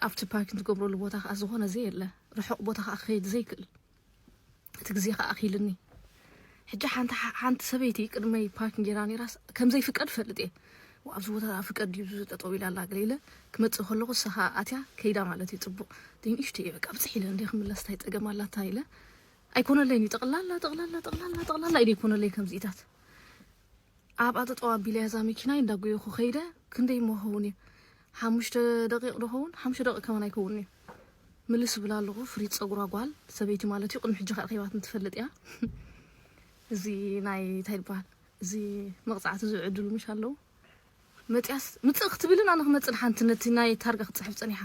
ኣብቲ ፓርኪን ትገብረሉ ቦታ ኸኣ ዝኾነ ዘየለ፣ ርሑቕ ቦታ ኸኣ ክኸይድ ዘይክእል። እቲ ግዜ ኸኣ ኣኺልኒ። ሕጂ ሓንቲ ሓ-፣ ሓንቲ ሰበይቲ ቅድመይ ፓርኪን ጌራ ነይራስ ከም ዘይፍቀድ እፈልጥ እየ። ዋ፣ ኣብዚ ቦታ ፍቀድ ድዩ ጠጠው ኢላ ኣላ ገለ ኢለ ክመጽእ ከለኹ ንሳ ኸኣ ኣትያ ከይዳ ማለት እዩ። ጽቡቕ። ደይ ንእሽተይ እየ በቃ ብጽሕ ኢለ እንደ ክምለስ እንታይ ጸገም ኣላታ ኢለ ኣይኮነለይን እዩ። ጠቕላላ፣ ጠቕላላ፣ ጠቕላላ፣ ጠቕላላ ኢለ ኣይኮነለይ ከምዚኢታት። ኣብኣ ጠጠው ኣቢለያ እዛ መኪናይ እንዳጎየኹ ከይደ፣ ክንደይ እሞ ክኸውን እዩ? ሓሙሽተ ደቂቕ ዶ ኸውን? ሓሙሽተ ደቂቕ ከማን ኣይከውንን እዩ። ምልስ እብል ኣለኹ፣ ፍሪት ጸጉራ ጓል ሰበይቲ ማለት እዩ፣ ቅድሚ ሕጂ ከኣ ረኺባትኒ ትፈልጥ እያ። እዚ ናይ እንታይ ይበሃል? እዚ መቕጻዕቲ ዝዕድሉ ምሽ ኣለዉ? መጽያስ፣ ምጽእ ክትብልን ኣነ ክመጽእ ንሓንቲ ነቲ ናይ ታርጋ ክትጽሕፍ ጸኒሓ።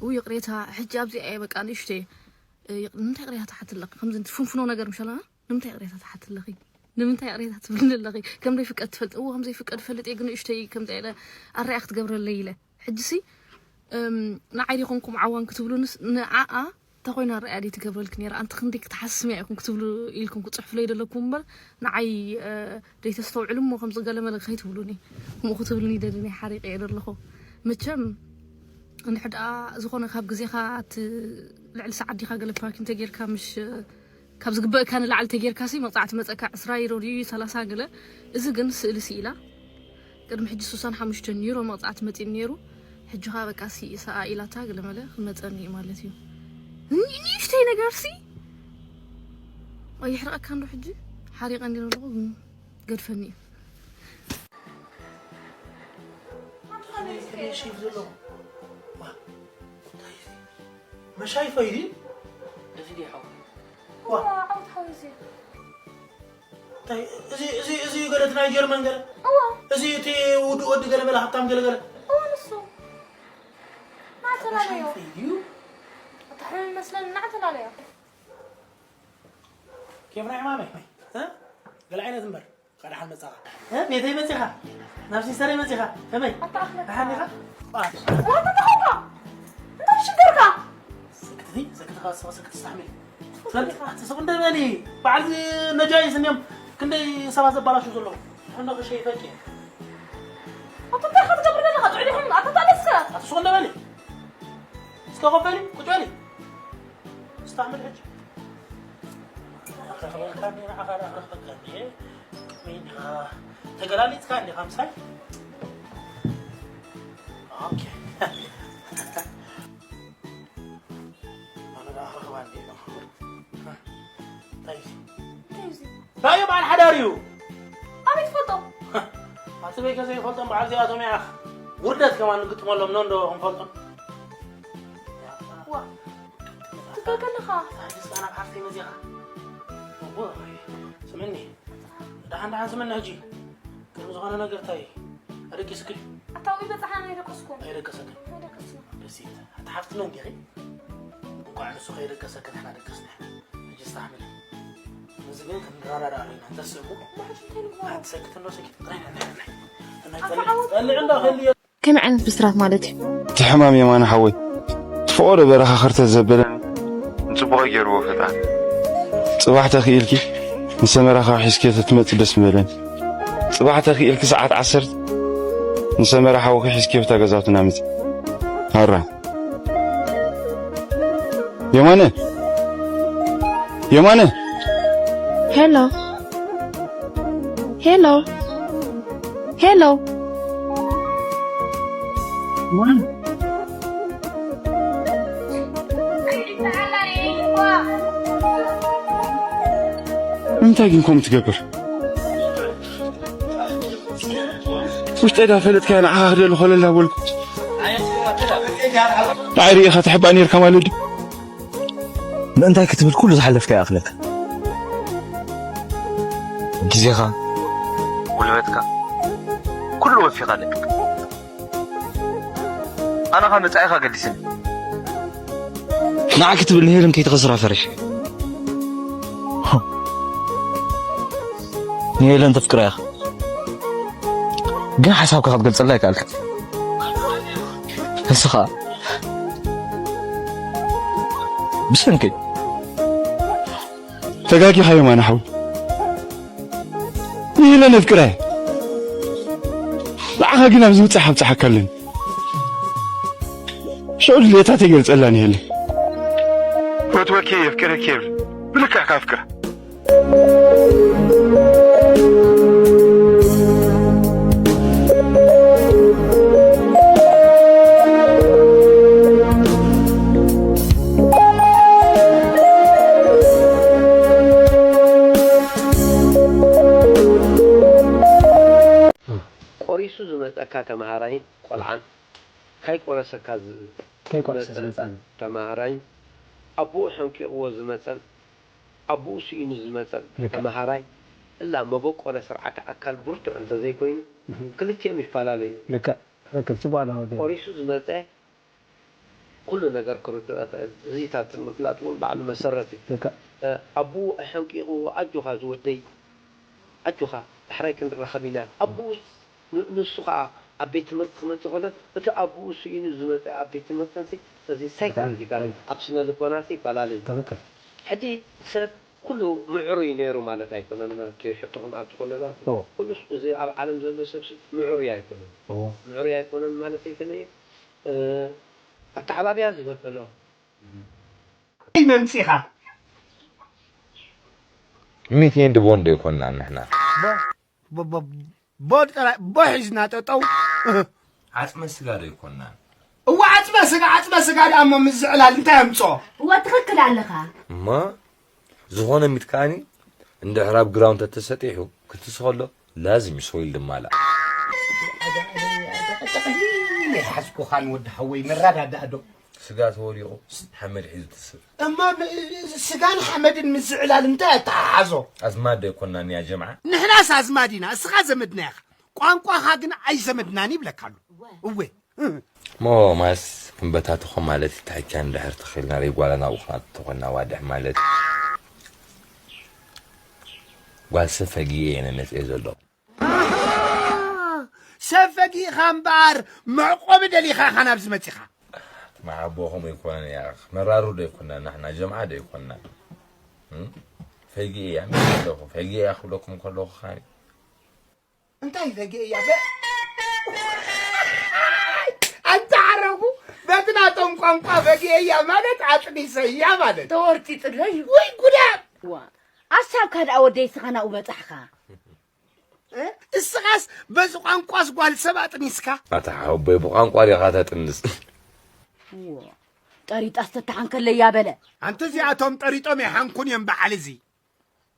እው ይቕሬታ፣ ሕጂ ኣብዚኣ እየ በቃ ንእሽተይ፣ እ፣ ይቕ-፣ ንምንታይ ይቕሬታ ትሓትለኺ? ከምዚ ፍንፍኖ ነገር ምሽ ኣላ? ንምንታይ ይቕሬታ ትሓቲ ኣለኺ? ንምንታይ ይቕሬታ ትብልኒ ኣለኺ? ከም ዘይፍቀድ ትፈልጥ? እዎ፣ ከም ዘይፍቀድ እፈልጥ እየ፣ ግን ንእሽተይ ከምዚ ኢለ ኣረኣያ ክትገብረለይ ኢለ። ሕጂሲ፣ እም፣ ንዓይ ዲኹምኩም ዓዋን ክትብሉንስ፣ ንዓኣ እንተ ኮይና ኣረኣያ ደይ ትገብረልኪ ነይራ? ኣንቲ ክንደይ ክትሓስምያ ኢኹም ክትብሉ ኢልኩም ክትጽሕፉለይ ደለኩም እምበር፣ ንዓይ፣ እ፣ ደይ ተስተውዕሉ እሞ ከምዚ ገለ መለ ከይትብሉኒ። ከምኡ ክትብሉኒ ደሊ ናይ ሓሪቀ እየ ደለኹ። መቸም፣ እንድሕር ደኣ ዝኾነ ካብ ግዜኻ እቲ ልዕሊ ሰዓት ዲኻ ገለ ፓርኪ እንተጌርካ፣ ምሽ ካብ ዝግበእካ ንላዕሊ ተጌርካሲ መቕጻዕቲ መጸካ ዕስራ ዩሮ ድዩ ሰላሳ ገለ። እዚ ግን ስእሊ ስኢላ። ቅድሚ ሕጂ ስሳን ሓሙሽተን ዩሮ መቕጻዕቲ መጺኡ ነይሩ። ሕጂ ኸኣ በቃ ሲ-፣ ሰኣ ኢላታ ገለ መለ ክመጸኒ እዩ ማለት እዩ። ኒ-፣ ንእሽተይ ነገርሲ ኣየሕርቐካን ዶ ሕጂ? ሓሪቐ እንዲ ዘለኹ ግን ገድፈኒ እዩ። ከመይ፣ ከመይ ሺፍ ዘሎ? ዋ፣ እንታይ እዚ? መሻይፈይ ድዩ? እዚ ድዩ ሓው? ዋ። እዋ፣ ዓወት ሓወይ እዚ። እንታይ፣ እዚ፣ እዚ፣ እዚ ገለ እቲ ናይ ጀርመን ገለ? እዋ። እዚ እቲ ውዱእ ወዲ ገለ መለ ሃብታም ገለ ገለ? እዋ፣ ንሱ። ናተላለዮ። መሻይፈይ ድዩ? ኣታ ሕመም ይመስለኒ፣ ናተላለዮ። ኬፍ ናይ ሕማመይ? እ? ገለ ዓይነት እምበር። ካድሓን መጻኻ። እ? ቤተይ መጺኻ? ናብ ሲስተረይ መጺኻ? ከመይ? ኣታ ኣሕመድ። ደሓን ኢኻ? ዋ፣ እንታይ ተኾንካ? እንታይ ሽግርካ? ሰክትቲ፣ ሰክትኻ፣ ሰክት ስታሕሚል። ትፈልጥ ኢኻ። ኣቲ ስቕ እንደ በሊ። በዓል እዚ ነጃይስ እንዲዮም ክንደይ ሰባት ዘባላሹ ዘለዉ። ሕነ ክሸይፈቂ። ኣታ እንታይ ኢኻ ትገብር ዘለኻ? ጥዑይ ዲኹም? ኣታ ታለስከ? ኣቲ ስቕ እንደ በሊ። እስከ ኮፍ በሊ፣ ቁጭ በሊ። ስታሕሚል ሕጂ። ኣኽረኽበልካ እኒአ፣ ንዓኻ ዶ ኣኽረኽበልካ እኒአ? ከመይ እኒኻ? ተገላሊጽካ እኒኻ ምሳይ? ኦኬ። ኣነ ዶ ኣኽረኽባ እኒአ? እንታይ እዩ? እንታይ እዩ? እንታይ እዩ? በዓል ሓዳር እዩ። ኣበይ ትፈልጦ? ኣቲ በይከ ዘይፈልጦም በዓል እዚኣቶም እያ። ውርደት ከማን ንግጥመሎም ነው እንዶ ክንፈልጦም። ዋ፣ ትጋገ ኣለኻ። ኣዲስ ጣና ብሓፍተይ መዚኻ። እዎ፣ ስምኒ። ደሓን፣ ደሓን ስምኒ ሕጂ። ቅድሚ ዝኾነ ነገር እንታይ ኣደቂስኪ? ኣታ ወይ በጻሓ ኣይደቀስኩን። ኣይደቀሰክን? ኣይደቀስኩን። ደስ ይብል። ኣታ ሓፍቲ መን ዲኺ? እንኳዕ ንሱ ከይደቀሰኪ ንሕና ደቀስና። ሕጂ ኣስተሓምሊ። እዚ ግን ክንረዳዳእ ኣለና። እንተስእሙ። እሞ ሕጂ እንታይ ንግበሮ? ኣቲ ሰክት እንዶ ሰኪት። ናይ፣ ናይ፣ ናይ፣ ናይ። ኣታ ዓወት ጸልዕ እንዶ ክህልዮ። ከመይ ዓይነት ብስራት ማለት እዩ? እቲ ሕማም የማነ ሓወይ፣ ትፈቐዶ በረኻ ክርተት ዘበለኒ ንጽቡቐ ገይርዎ ፈጣሪ። ጽባሕ ተኽኢልኪ ንሰመራ ካብ ሒዝኪዮ ተትመጺ ደስ ምበለኒ። ጽባሕ ተኽኢልኪ ሰዓት ዓሰርተ ንሰመራ ሓውኺ ሒዝኪዮ ብታ ገዛውትና ምጺ። ኣራ። የማነ! የማነ! ሄሎ። ሄሎ። ሄሎ። እንታይ ግን ከምኡ ትገብር? ውሽጠይ ዳ ፈለጥካያ ንዓኻ ክደሊ ኮለል ዳበልኩ። ንዓይ ርኢኻ ትሕባእ ኔርካ ማለት ድዩ? ምእንታይ ክትብል ኩሉ ዝሓለፍካ ይኣኽለካ። ግዜኻ፣ ጉልበትካ፣ ኩሉ ወፊኻ ኣለካ። ኣነ ኸኣ መጻኢኻ ገዲስኒ። ንዓ ክትብል ንሄለን ከይትኸስራ ፈሪሐ። ንሄለን ተፍቅራ ኢኻ። ግን ሓሳብካ ክትገልጸላ ኣይከኣልካ። ንስኻ ብሰንከይ ተጋጊኻ የማነ ሓው። ንሄለን ኣፍቅራ እየ። ንዓኻ ግን ኣብዚ ምብጻሕ ኣብጽሓካ ኣለኒ። ሽዑ ድሌታ ተገልጸላ ንሄለን። ፈትወኪ የፍቅረኪ የብል። ብልክዕ ካፍቅራ። ቆሪሱ ዝመጸካ ተመሃራይን ቆልዓን፣ ካይቆረሰካ ዝ-፣ ከይቆረሰ ዝመጸ ዝመጸን ተመሃራይን፣ ኣቦኡ ሕንቂቕዎ ዝመጸን ኣቦኡ ስኢኑ ዝመጸን ልክዕ። ተመሃራይ፣ እላ መበቆለ ስርዓተ ኣካል ብርቱዕ እንተዘይኮይኑ፣ እህ። ክልቲኦም ይፈላለዩ። ልክዕ፣ ትኽክል። ጽቡቕ ኣለኻ ወዲ። ቆሪሱ ዝመጸ ኩሉ ነገር ክርድኦ ይኽእል። እዚ እታ ትምህርቲ ፍላጥ እውን ባዕሉ መሰረት እዩ። ልክዕ። እ፣ ኣቦኡ ኣሐንቂቑዎ፣ ኣጆኻ ዝወደይ፣ ኣጆኻ፣ ዳሕራይ ክንራኸብ ኢና። ኣቦኡ ን-፣ ንሱ ኸኣ ኣብ ቤት ትምህርቲ ክመጽእ ከሎ፣ እቲ ኣቦኡ ስኢኑ ዝመጸ ኣብ ቤት ትምህርቲ እንሲ፣ እዚ ሳይኮሎጂካል፣ ትኽክል። ኣብ ስነ ልቦና እንሲ ይፈላለ እዩ። ትኽክል። ሕጂ ሰብ ኩሉ ምዕሩይ ነይሩ ማለት ኣይኮነን፣ ማለት እዩ። ሽጡኹም ኣብ ዝኾነ ነገር፣ ኦ። ኩሉስ እዚ ኣብ ዓለም ዘሎ ሰብሲ ምዕሩይ ኣይኮነን። ኦ። ምዕሩይ ኣይኮነን ማለት ኣይኮነን። እ፣ ኣተዓባብያ ዝበደሎ። መምጺኻ። ሚት ኤንድ ቦንድ ኣይኮንናን ንሕና። ቦ-፣ ቦ-፣ ቦ-፣ ቦ ጥራይ፣ ቦ ሒዝና ጠጠው። ዓጽመ ስጋ ዶ ኣይኮንናን? እወ፣ ዓጽመ ስጋ፣ ዓጽመ ስጋ ደኣ እሞ ምስ ዝዕላል እንታይ ኣምጽኦ? እወ፣ ትኽክል ኣለኻ። እሞ ዝኾነ ሚት ከኣኒ እንድሕር ኣብ ግራውንድ ተተሰጢሑ ክትስኸሎ ላዚም ሶይል ድማላ። ጠቕሊል ኣይሓዝኩኻን ወዲ ሓወይ፣ ንረዳዳእ ዶ? ስጋ ተወዲቑ ሓመድ ሒዙ ትስእ። እማ ም-፣ ስጋን ሓመድን ምስ ዝዕላል እንታይ ኣተሓሓዞ? ኣዝማድ ዶ ኣይኮንናን ያ ጀምዓ? ንሕናስ ኣዝማድ ኢና፣ እስኻ ዘመድና ኢኻ። ቋንቋኻ ግን ኣይዘመድናን ይብለካ ኣሎ። እወ። እሞ ማስ ክንበታተኾ ማለት እዩ። ታይቻ እንድሕር ተኺልና፣ ዘይጓላ ናብኡ ክንኣቱ ተኾይና ዋድሕ ማለት እዩ። ጓል ሰብ ፈጊኤ እየ ነመጽኤ ዘሎ። ሰብ ፈጊእኻ እምበኣር መዕቆቢ ደሊኻ ኢኻ ናብዚ መጺኻ። መሓቦ ከምኡ ኣይኮነን እያ። መራሩ ዶ ኣይኮንና ንሕና፣ ጀምዓ ዶ ኣይኮንና? እም? ፈጊኤ እያ፣ ምስ ኣለኹ፣ ፈጊኤ እያ ክብለኩም ከለኹ ኸኣ እንታይ ፈጊኤ እያ? በ-፣ ኣንታ ዓረቡ፣ በቲ ናቶም ቋንቋ ፈጊኤ እያ ማለት ኣጥኒሰ እያ ማለት። ተወርጢጥለይ። ወይ ጉዳት! ዋ፣ ኣሳብካ ደኣ ወደይ ስኻ ናብኡ በጻሕካ። እ? እስኻስ በዚ ቋንቋስ ጓል ሰብ ኣጥኒስካ? ኣታ ሓወቦይ፣ ብቋንቋ ዲኻ ተጥንስ? ዎ፣ ጠሪጣስ ተተሓንከለያ በለ። ኣንተ እዚኣቶም ጠሪጦም ይሓንኩን እዮም በዓል እዚ።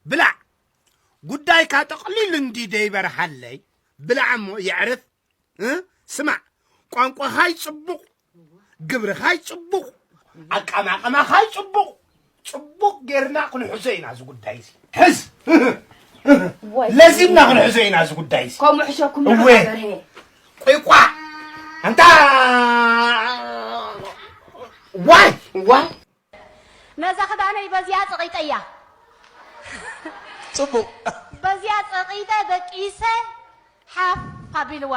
ብላዕ። ጉዳይካ ጠቕሊሉ እንዲ ደይበርሃለይ። ብላዕ እሞ የዕርፍ። እ? ስማዕ፣ ቋንቋኻይ ጽቡቕ፣ ግብርኻይ ጽቡቕ፣ ኣቀማቕማኻይ ጽቡቕ፣ ጽቡቕ ጌርና ክንሕዞ ኢና እዚ ጉዳይ እዚ። ሕዝ! ዋይ። ለዚምና ክንሕዞ ኢና እዚ ጉዳይ እዚ። ከምኡ ሕሸኩም እወ። ኢኻ በርሄ። ቁይቋ! ኣንታ! ዋይ! ዋይ! ነዛ ክዳነይ በዚኣ ጸቒጠያ። ጽቡቕ። በዚኣ ጸቒጠ ደቂሰ ሓፍ ኣቢልዋ።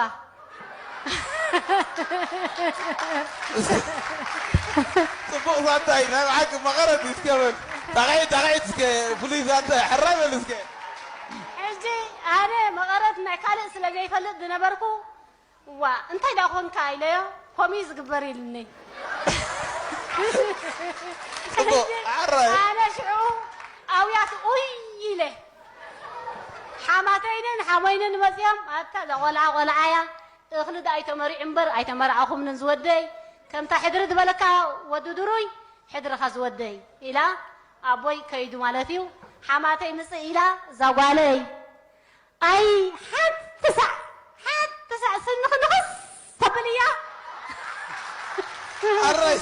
ጽቡቕ ዛንታ እዩ። ናይ ብሓቂ መቐረት እዩ። እስከ በል። ጣቕዒት፣ ጣቕዒት እስከ ፍሉይ ዛንታ እዩ። ሕራይ በል እስከ። ሕጂ ኣነ መቐረት ናይ ካልእ ስለ ዘይፈልጥ ዝነበርኩ፣ "እዋ፣ እንታይ ደኣ ኮንካ?" ኢለዮ፣ "ከምኡ እዩ ዝግበር" ኢሉኒ። ጽቡቕ፣ ሕጂ ሕራይ። ኣነ ሽዑ ኣውያት ኡይ ኢለ። ሓማተይንን ሓሞይንን መጺኦም፣ "ኣታ እዛ ቆልዓ ቆልዓ እያ፣ እኽሊ ደኣ ኣይተመሪዑ እምበር ኣይተመርዓኹምንን ዝወደይ፣ ከምታ ሕድሪ ዝበለካ ወዲ ድሩይ ሕድርኻ ዝወደይ" ኢላ፣ ኣቦይ ከይዱ ማለት እዩ። ሓማተይ ምጽእ ኢላ እዛ ጓለይ፣ ኣይ ሓንቲ ሳዕ፣ ሓንቲ ሳዕ ስንኺ ንኽስ ተብል እያ። ኣረይ።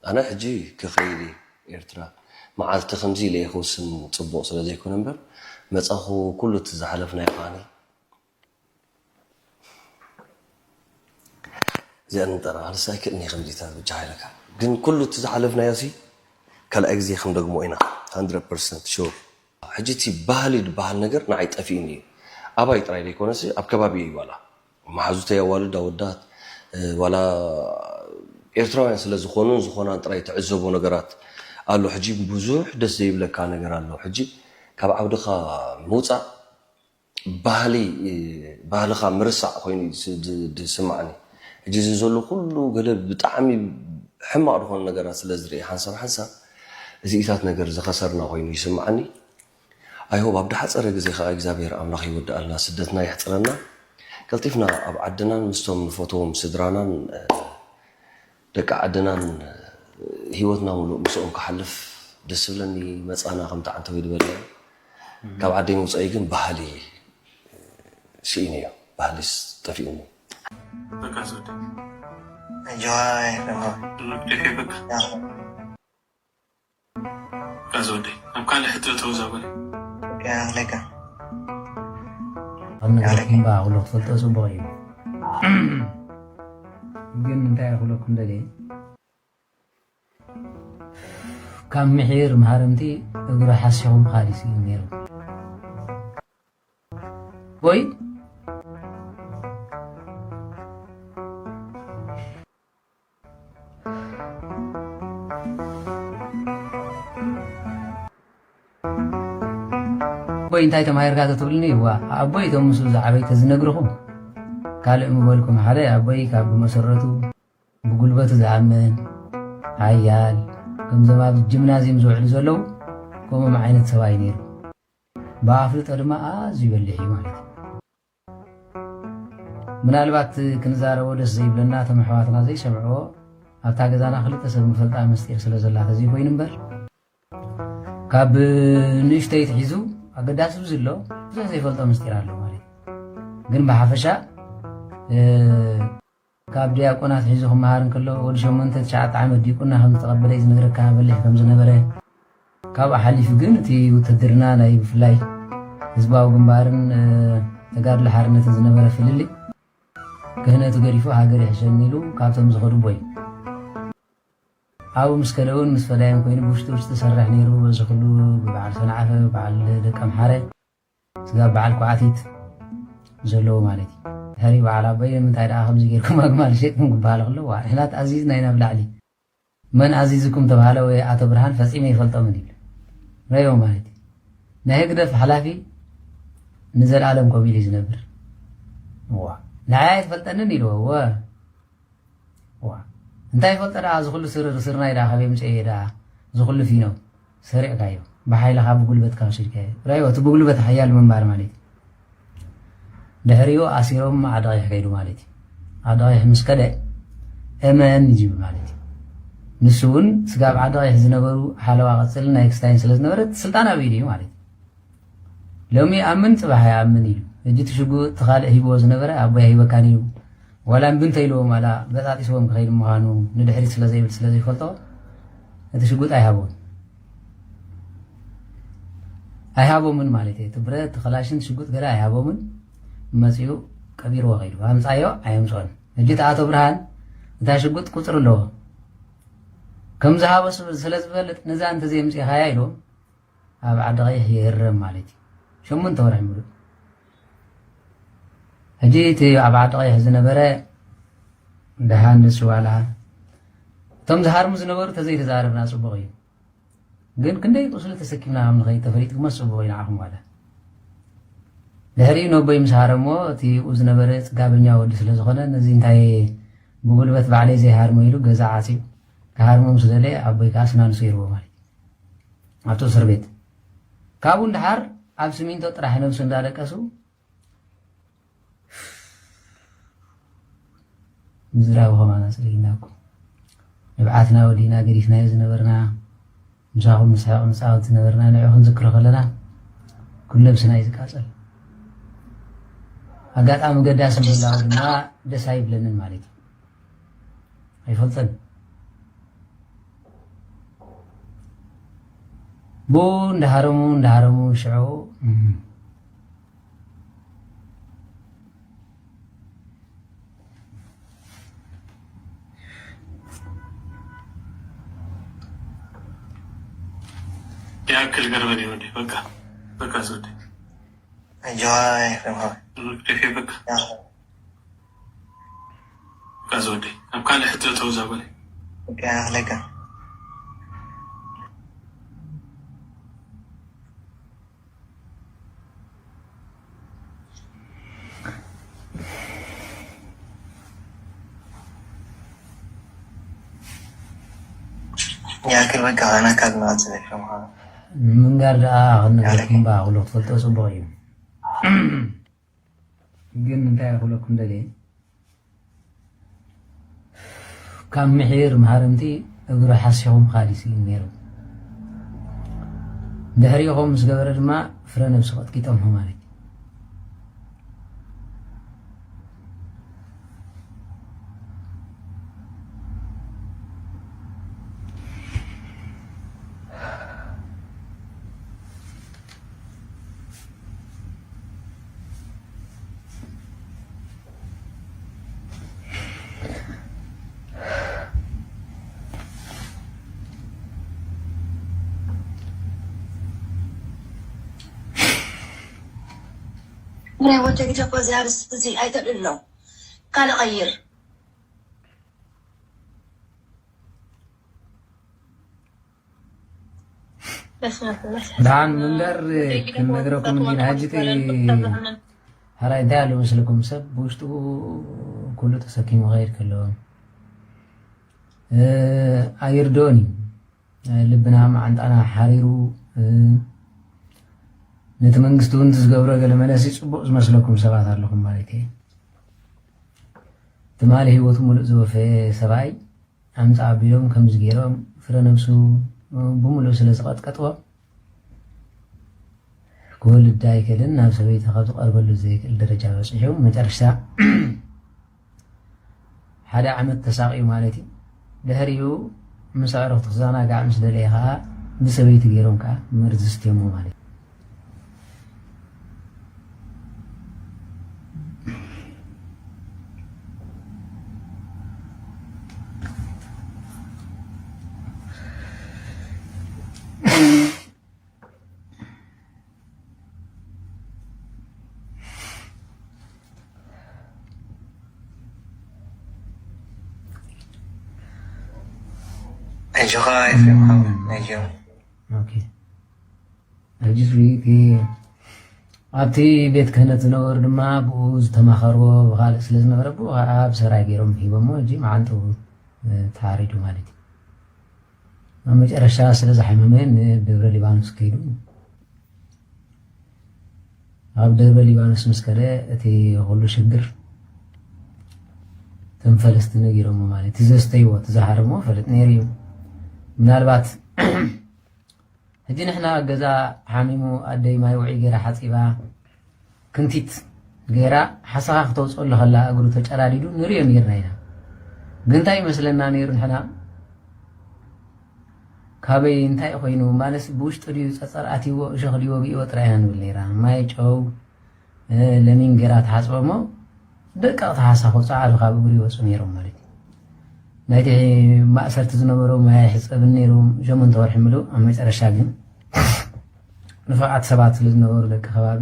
ኣነ ሕጂ ክኸይድ እየ ኤርትራ። መዓልቲ ከምዚ ኢለ እየ ክውስን ጽቡቕ ስለ ዘይኮነ እምበር፣ መጻኹ ኩሉ እቲ ዝሓለፍናዮ ከኣኒ እዚኣ ንጠራ፣ ኣነስ ኣይክእልን እየ ከምዚታት ብቻ ሓይለካ። ግን ኩሉ እቲ ዝሓለፍናዮሲ ካልኣይ ግዜ ክንደግሞ ኢና፣ ሃንድረድ ፐርሰንት ሹር። ሕጂ እቲ ባህሊ ዝበሃል ነገር ንዓይ ጠፊእኒ እዩ። ኣባይ ጥራይ ዘይኮነሲ ኣብ ከባቢ እዩ ዋላ። መሓዙተይ ኣዋልድ ኣወዳት፣ እ፣ ዋላ ኤርትራውያን ስለ ዝኾኑን ዝኾናን ጥራይ ትዕዘቦ ነገራት ኣሎ። ሕጂ ብዙሕ ደስ ዘይብለካ ነገር ኣሎ። ሕጂ ካብ ዓውድኻ ምውጻእ ባህሊ፣ ባህልኻ ምርሳዕ ኮይኑ እዩ ዝ-፣ ዝ-፣ ዝስማዓኒ። ሕጂ እዚ ዘሎ ኩሉ ገለ ብጣዕሚ ሕማቕ ዝኾኑ ነገራት ስለ ዝርኢ ሓንሳብ ሓንሳብ እዚኢታት ነገር ዝኸሰርና ኮይኑ ይስምዓኒ። I hope ኣብ ዝሓጸረ ግዜ ከኣ እግዚኣብሔር ኣምላኽ ይወድኣልና፣ ስደትና የሕጽረና። ቀልጢፍና ኣብ ዓድናን ምስቶም ንፈትዎም ስድራናን፣ እ፣ ደቂ ዓድናን ህይወትና ሙሉእ ምስኦም ክሓልፍ ደስ ዝብለኒ። መጻና ከምቲ ዓንተወይ ዝበለዮ፣ ካብ ዓደይ ምውጻእይ ግን ባህሊ ስኢነዮ፣ ባህሊስ ጠፊኡኒ። በቃ ዘውደ። ኣጆዋይ፣ በቃ። በቃ። በቃ ዘውደ። ኣብ ካልእ ሕቶ ተወዛወረ። በቃ፣ ለካ። ኣብ ነገር እምባ ኩሉ ክፈልጦ ጽቡቕ እዩ። ግን እንታይ ክብለኩም ደልየ፣ ካብ ምሒር መሃርምቲ እግሩ ሓሲኹ ምኻድ እዩ ነይሩ። ወይ ወይ እንታይ ተማሂርካ ተትብልኒ፣ እዋ ኣቦይ እቶም ምስኡ ዝዓበዩ ተዝነግርኹም። ካልእ ምበልኩም፣ ሓደ ኣቦይ ካብ ብመሰረቱ ብጉልበቱ ዝኣምን፣ ሓያል፣ ከምዞም ኣብ ጂምናዝየም ዝውዕሉ ዘለዉ፣ ከምኦም ዓይነት ሰብኣይ ነይሩ። ብኣፍልጦ ድማ ኣዝዩ በሊሕ እዩ ማለት እዩ። ምናልባት ክንዛረቦ ደስ ዘይብለና፣ እቶም ኣሕዋትና ዘይሰምዕዎ፣ ኣብታ ገዛና ክልተ ሰብ ንፈልጣ ምስጢር ስለ ዘላ ተዘይኮይኑ እምበር፣ ካብ ንእሽተይ ትሒዙ ኣገዳሲ ብዙ ኣሎ፣ ብዙሕ ዘይፈልጦ ምስጢር ኣሎ ማለት እዩ። ግን ብሓፈሻ፣ እ፣ ካብ ዲያቆናት ሒዙ ክመሃር እንከሎ፣ ወዲ ሸሞንተ ትሽዓተ ዓመት ዲቁና ከም ዝተቐበለ እዩ ዝነግረካ፣ በሊሕ ከም ዝነበረ። ካብኡ ሓሊፉ ግን እቲ ውትድርና ናይ ብፍላይ ህዝባዊ ግንባርን፣ እ፣ ተጋድሎ ሓርነትን ዝነበረ ፍልልይ፣ ክህነቱ ገዲፉ ሃገር ይሕሸኒ ኢሉ ካብቶም ዝኸዱ ኣቦ እዩ። ኣብኡ ምስ ከደ እውን ምስ ፈዳይን ኮይኑ ብውሽጢ ውሽጢ ዝሰርሕ ነይሩ። በዚ ኩሉ ብበዓል ሰንዓፈ፣ በዓል ደቀምሓረ፣ ስጋብ በዓል ኳዕቲት ዘለዎ ማለት እዩ። ድሕሪ በዓል ኣቦይ ንምንታይ ደኣ ከምዚ ጌርኩም ኣግማል ሸይጥኩም ክበሃል ከሎ፣ ዋ፣ ንሕና ተኣዚዝና ኢና ብላዕሊ። መን ኣዚዝኩም ተባሃለ ወይ ኣቶ ብርሃን ፈጺመ ይፈልጦምን ይብል። ረዮ ማለት እዩ። ናይ ህግደፍ ሓላፊ ንዘለኣለም ኮፍ ኢሉ እዩ ዝነብር። ዋ፣ ንዓይ ኣይትፈልጠንን ኢልዎ። ወ-፣ ዋ፣ እንታይ ይፈልጦ ደኣ፣ እዚ ኩሉ ስርር ስርናይ ደኣ ካበይ ምጽኤ ደኣ፣ እዚ ኩሉ ፊኖ ሰሪቕካዮ፣ ብሓይልኻ ብጉልበትካ ወሲድካዮ። ረዮ፣ እቲ ብጉልበት ሓያል ምንባር ማለት እዩ። ድሕሪኡ ኣሲሮም ዓዲ ቀይሕ ከይዱ ማለት እዩ። ዓዲ ቀይሕ ምስ ከደ፣ እመን እዩ ዝብል ማለት እዩ። ንሱ እውን ስጋብ ዓዲ ቀይሕ ዝነበሩ ሓለዋ ቀጽልን ናይ ክስታይን ስለ ዝነበረ፣ እቲ ስልጣን ኣብ ኢዱ እዩ ማለት እዩ። ሎሚ ይኣምን፣ ጽባሕ ኣይኣምን ኢሉ። ሕጂ እቲ ሽጉጥ እቲ ካልእ ሂብዎ ዝነበረ፣ ኣቦይ ኣይህበካን እዩ። ዋላ እምቢ እንተኢልዎም፣ ዋላ በጣጢስዎም ክኸይድ ምዃኑ ንድሕሪት ስለ ዘይብል፣ ስለ ዘይፈልጦ፣ እቲ ሽጉጥ ኣይሃቦን። ኣይሃቦምን ማለት እየ። እቲ ብረት፣ እቲ ክላሽን ሽጉጥ ገለ ኣይሃቦምን። መጺኡ ቀቢርዎ ከይዱ። ኣምጻዮ ኣየምጽኦን። ሕጂ እቲ ኣቶ ብርሃን እታ ሽጉጥ ቁጽሪ ኣለዎ። ከም ዝሃቦ ስብ-፣ ስለ ዝፈልጥ፣ ነዛ እንተዘየምጺእኻያ ኢሉ ኣብ ዓዲ ቀይሕ ይህረም ማለት እዩ። ሸሞንተ ወርሒ ምሉእ። ሕጂ እቲ ኣብ ዓዲ ቀይሕ ዝነበረ ደሃ ንሱ ዋላ እቶም ዝሃርሙ ዝነበሩ ተዘይተዛረብና ጽቡቕ እዩ። ግን ክንደይ ቁስሊ ተሰኪምና ከም ንኸይድ ተፈሊጥኩሞ ጽቡቕ እዩ ንዓኹም ዋላ። ድሕሪኡ ነቦይ ምስ ሃረሞ እቲ ብኡ ዝነበረ ጽጋበኛ ወዲ ስለ ዝኾነ ነዚ እንታይ ብጉልበት ባዕለይ ዘይሃርሞ ኢሉ ገዛ ዓጽዩ ክሃርሞ ምስ ደለየ ኣቦይ ከኣ ስናኑ ሰይርዎ ማለት እዩ። ኣብቲ እስር ቤት ካብኡ ንደሓር ኣብ ስሚንቶ ጥራሕ ነብሱ እንዳለቀሱ ምዝራብ ኸማና ጽሊእና እኮ ንብዓትና ወዲና ገዲፍናዮ ዝነበርና ምሳኹም ንስሕቕ ንጻወት ዝነበርና ንዑ ክንዝክሮ ከለና ኩሉ ነብስና እዩ ዝቃጸል። ኣጋጣሚ ገዳሲ ምህላው ድማ ደስ ኣይብለንን ማለት እዩ። ኣይፈልጥን። ብኡ እንዳሃረሙ እንዳሃረሙ ሽዑ ያክል ገርበን ይወደ በቃ በቃ ዘወደ Enjoy from her. ሩክቴፌ በቃ Yeah. በቃ ዘወደ ኣብ ካልእ ሕቶ ተውዛ በለ Okay, like a. ያክል በቃ ኣና ካብ ናጽ ለከማ ምንጋር ደኣ ክንነግረኩም ባ ክብሎ ክትፈልጦ ጽቡቕ እዩ። ግን እንታይ ክብለኩም ደልየ ካብ ምሒር መሃርምቲ እግሩ ሓሲኹም ካሊሲ እዩ ነይሩ። ድሕሪኡ ከምኡ ምስ ገበረ ድማ ፍረ ነብሲ ቀጥቂጦም ማለት እዩ። ናይ ወቸግቸ እኮ እዚ ኣርእስቲ እዚ ኣይተልእሎ ካልእ ቀይር። ደሓን ምንበር ክንነግረኩም እንዲና። ሕጂ እቲ ሕራይ እንታይ ኣሎ መስለኩም? ሰብ ብውሽጡ ኩሉ ተሰኪሙ ክኸይድ ከሎ ኣይርድኦን እዩ። ልብና መዓንጣና ሓሪሩ ነቲ መንግስቲ እውን ዝገብሮ ገለ መለሲ ጽቡቕ ዝመስለኩም ሰባት ኣለኹም ማለት እየ። ትማሊ ህይወቱ ሙሉእ ዝወፈየ ሰብኣይ ኣምጻ ኣቢሎም ከምዚ ገይሮም ፍረ ነብሱ ብምሉእ ስለ ዝቐጥቀጥዎ ክወልድ ኣይክእልን፣ ናብ ሰበይቲ ካብ ዝቐርበሉ ዘይክእል ደረጃ በጺሑ መጨረሽታ ሓደ ዓመት ተሳቒዩ ማለት እዩ። ድሕሪኡ ምስ ኣዕሩኽቱ ክዘናጋዕ ምስ ደለየ ከዓ ብሰበይቲ ገይሮም ከዓ መርዚ ስትየሞ ማለት እዩ። ኣጆኻ ኤፍሬም ሓወይ፣ ኣጆ። ኦኬ። ሕጂ እቲ ኣብቲ ቤት ክህነት ዝነበሩ ድማ ብኡ ዝተማኸርዎ ብኻልእ ስለ ዝነበረ ብኡ ከዓ ብሰራይ ገይሮም ሂቦሞ። ሕጂ መዓንጥኡ ተሓሪዱ ማለት እዩ። ኣብ መጨረሻ ስለ ዝሓመመ ንደብረ ሊባኖስ ከይዱ። ኣብ ደብረ ሊባኖስ ምስ ከደ እቲ ኩሉ ሽግር እቶም ፈለስቲ ነጊሮሞ ማለት እቲ ዘስተይዎ እቲ ዝሃረሞ ፈልጥ ነይሩ እዩ። ምናልባት ሕጂ ንሕና ገዛ ሓሚሙ ኣደይ ማይ ውዒ ገይራ ሓፂባ ክንቲት ገይራ ሓሳኻ ክተውፅኣሉ ከላ እግሩ ተጨራዲዱ ንሪኦ ነይርና ኢና። ግን እንታይ ይመስለና ነይሩ ንሕና ካበይ እንታይ ኮይኑ ማለት ብውሽጡ ድዩ ፀፀር ኣትይዎ እሾኽ ድዩ ወጊእዎ ጥራይ ኢና ንብል ነይራ። ማይ ጨው ለሚን ገይራ ትሓፅቦ እሞ ደቀቕቲ ሓሳኹ ፃዕዱ ካብ እግሩ ይወፁ ነይሮም ማለት እዩ። ናይቲ ማእሰርቲ ዝነበሩ ማይ ኣይሕፀብን ነይሩ ሸሞንተ ወርሒ ምሉእ። ኣብ መጨረሻ ግን ንፉዓት ሰባት ስለ ዝነበሩ ደቂ ከባቢ፣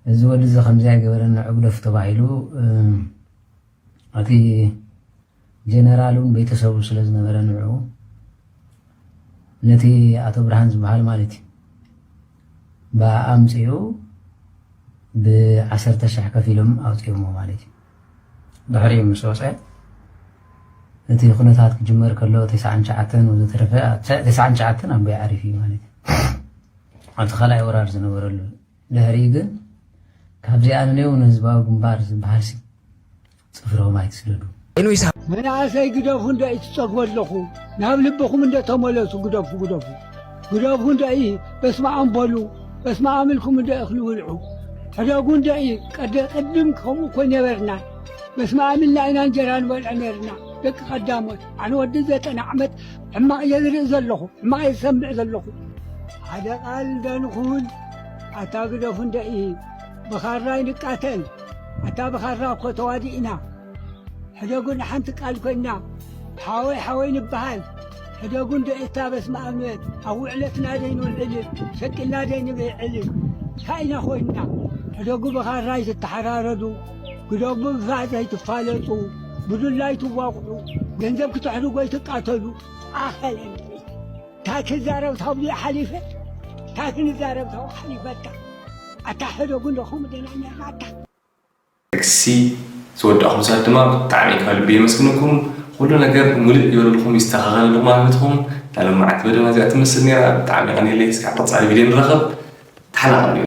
እዚ ወዲ እዚ ከምዚ ኣይገበረን ንዑ ግደፉ ተባሂሉ፣ እ፣ እቲ ጀነራል እውን ቤተሰቡ ስለ ዝነበረ ንዑ ነቲ ኣቶ ብርሃን ዝበሃል ማለት እዩ ብኣምፅኡ ብዓሰርተ ሽሕ ከፊሎም ኣውፅኦሞ ማለት እዩ። ድሕሪኡ ምስ ወፀ እቲ ኩነታት ክጅመር ከሎ ተስዓን ትሽዓተን ወዘተረፈ፣ ተስዓን ትሽዓተን ኣቦይ ዓሪፍ እዩ ማለት እዩ። ኣብቲ ካልኣይ ወራር ዝነበረሉ ድሕሪኡ ግን ካብዚኣ ንኔው ንህዝባዊ ግንባር ዝበሃል ሲ ፅፍሮም ኣይትስደዱ። መናእሰይ ግደፉ እንዶ እዩ ትጸግቡ ኣለኹ። ናብ ልብኹም እንዶ ተመለሱ። ግደፉ ግደፉ ግደፉ እንዶ እዩ በስመ ኣም በሉ። በስመ ኣም ኢልኩም እንዶ እኽሊ ብልዑ። ሕደጉ እንዶ እዩ ቀደ ቅድም ከምኡ እኮ ነበርና። በስመ ኣም ኢልና ኢና እንጀራ ንበልዖ ነርና። ደቂ ቀዳሞት ኣነ ወዲ ዘጠና ዓመት ሕማቕ እየ ዝርኢ ዘለኹ። ሕማቕ እየ ዝሰምዕ ዘለኹ። ሓደ ቃል እንዶ ንኹን ኣታ ግደፉ እንዶ እዩ ብኻራ ይንቃተል። ኣታ ብኻራ እኮ ተዋዲእና። ሕደጉ ንሓንቲ ቃል ኮይና ሓወይ ሓወይ ንበሃል። ሕደጉ እንዶ እታ በስመ ኣብ ንበል። ኣብ ውዕለትና ደይንውዕል ሸቂልና ደይንብዕል። እንታይ ኢና ኮይንና? ሕደጉ ብኻራ ኣይትተሓራረዱ። ግደጉ ብፋእ ዘይትፋለጡ። ብዱላ ኣይትዋቕዑ። ገንዘብ ክትሕድጉ ኣይትቃተሉ። ኣኸለን እንታይ ክዛረብ ታብዚኣ ሓሊፈ እንታይ ክንዛረብ ታብኡ ሓሊፈታ ኣታ ሕደጉ እንዶ ከምኡ ደና ነርና ኣታ ጥቅሲ ዝወዳእኹም ሰባት ድማ ብጣዕሚ ካብ ልቢ የመስግነኩም። ኩሉ ነገር ሙልእ ይበለልኩም ይስተኻኸለልኩም ማለት ኢኹም። እታ ሎማዓንቲ መደብና እዚኣ ትመስል ነይራ። ብጣዕሚ የቐንየለይ። እስካብ ቀፃሊ ቪድዮ ንራኸብ። ተሓላቐሉ።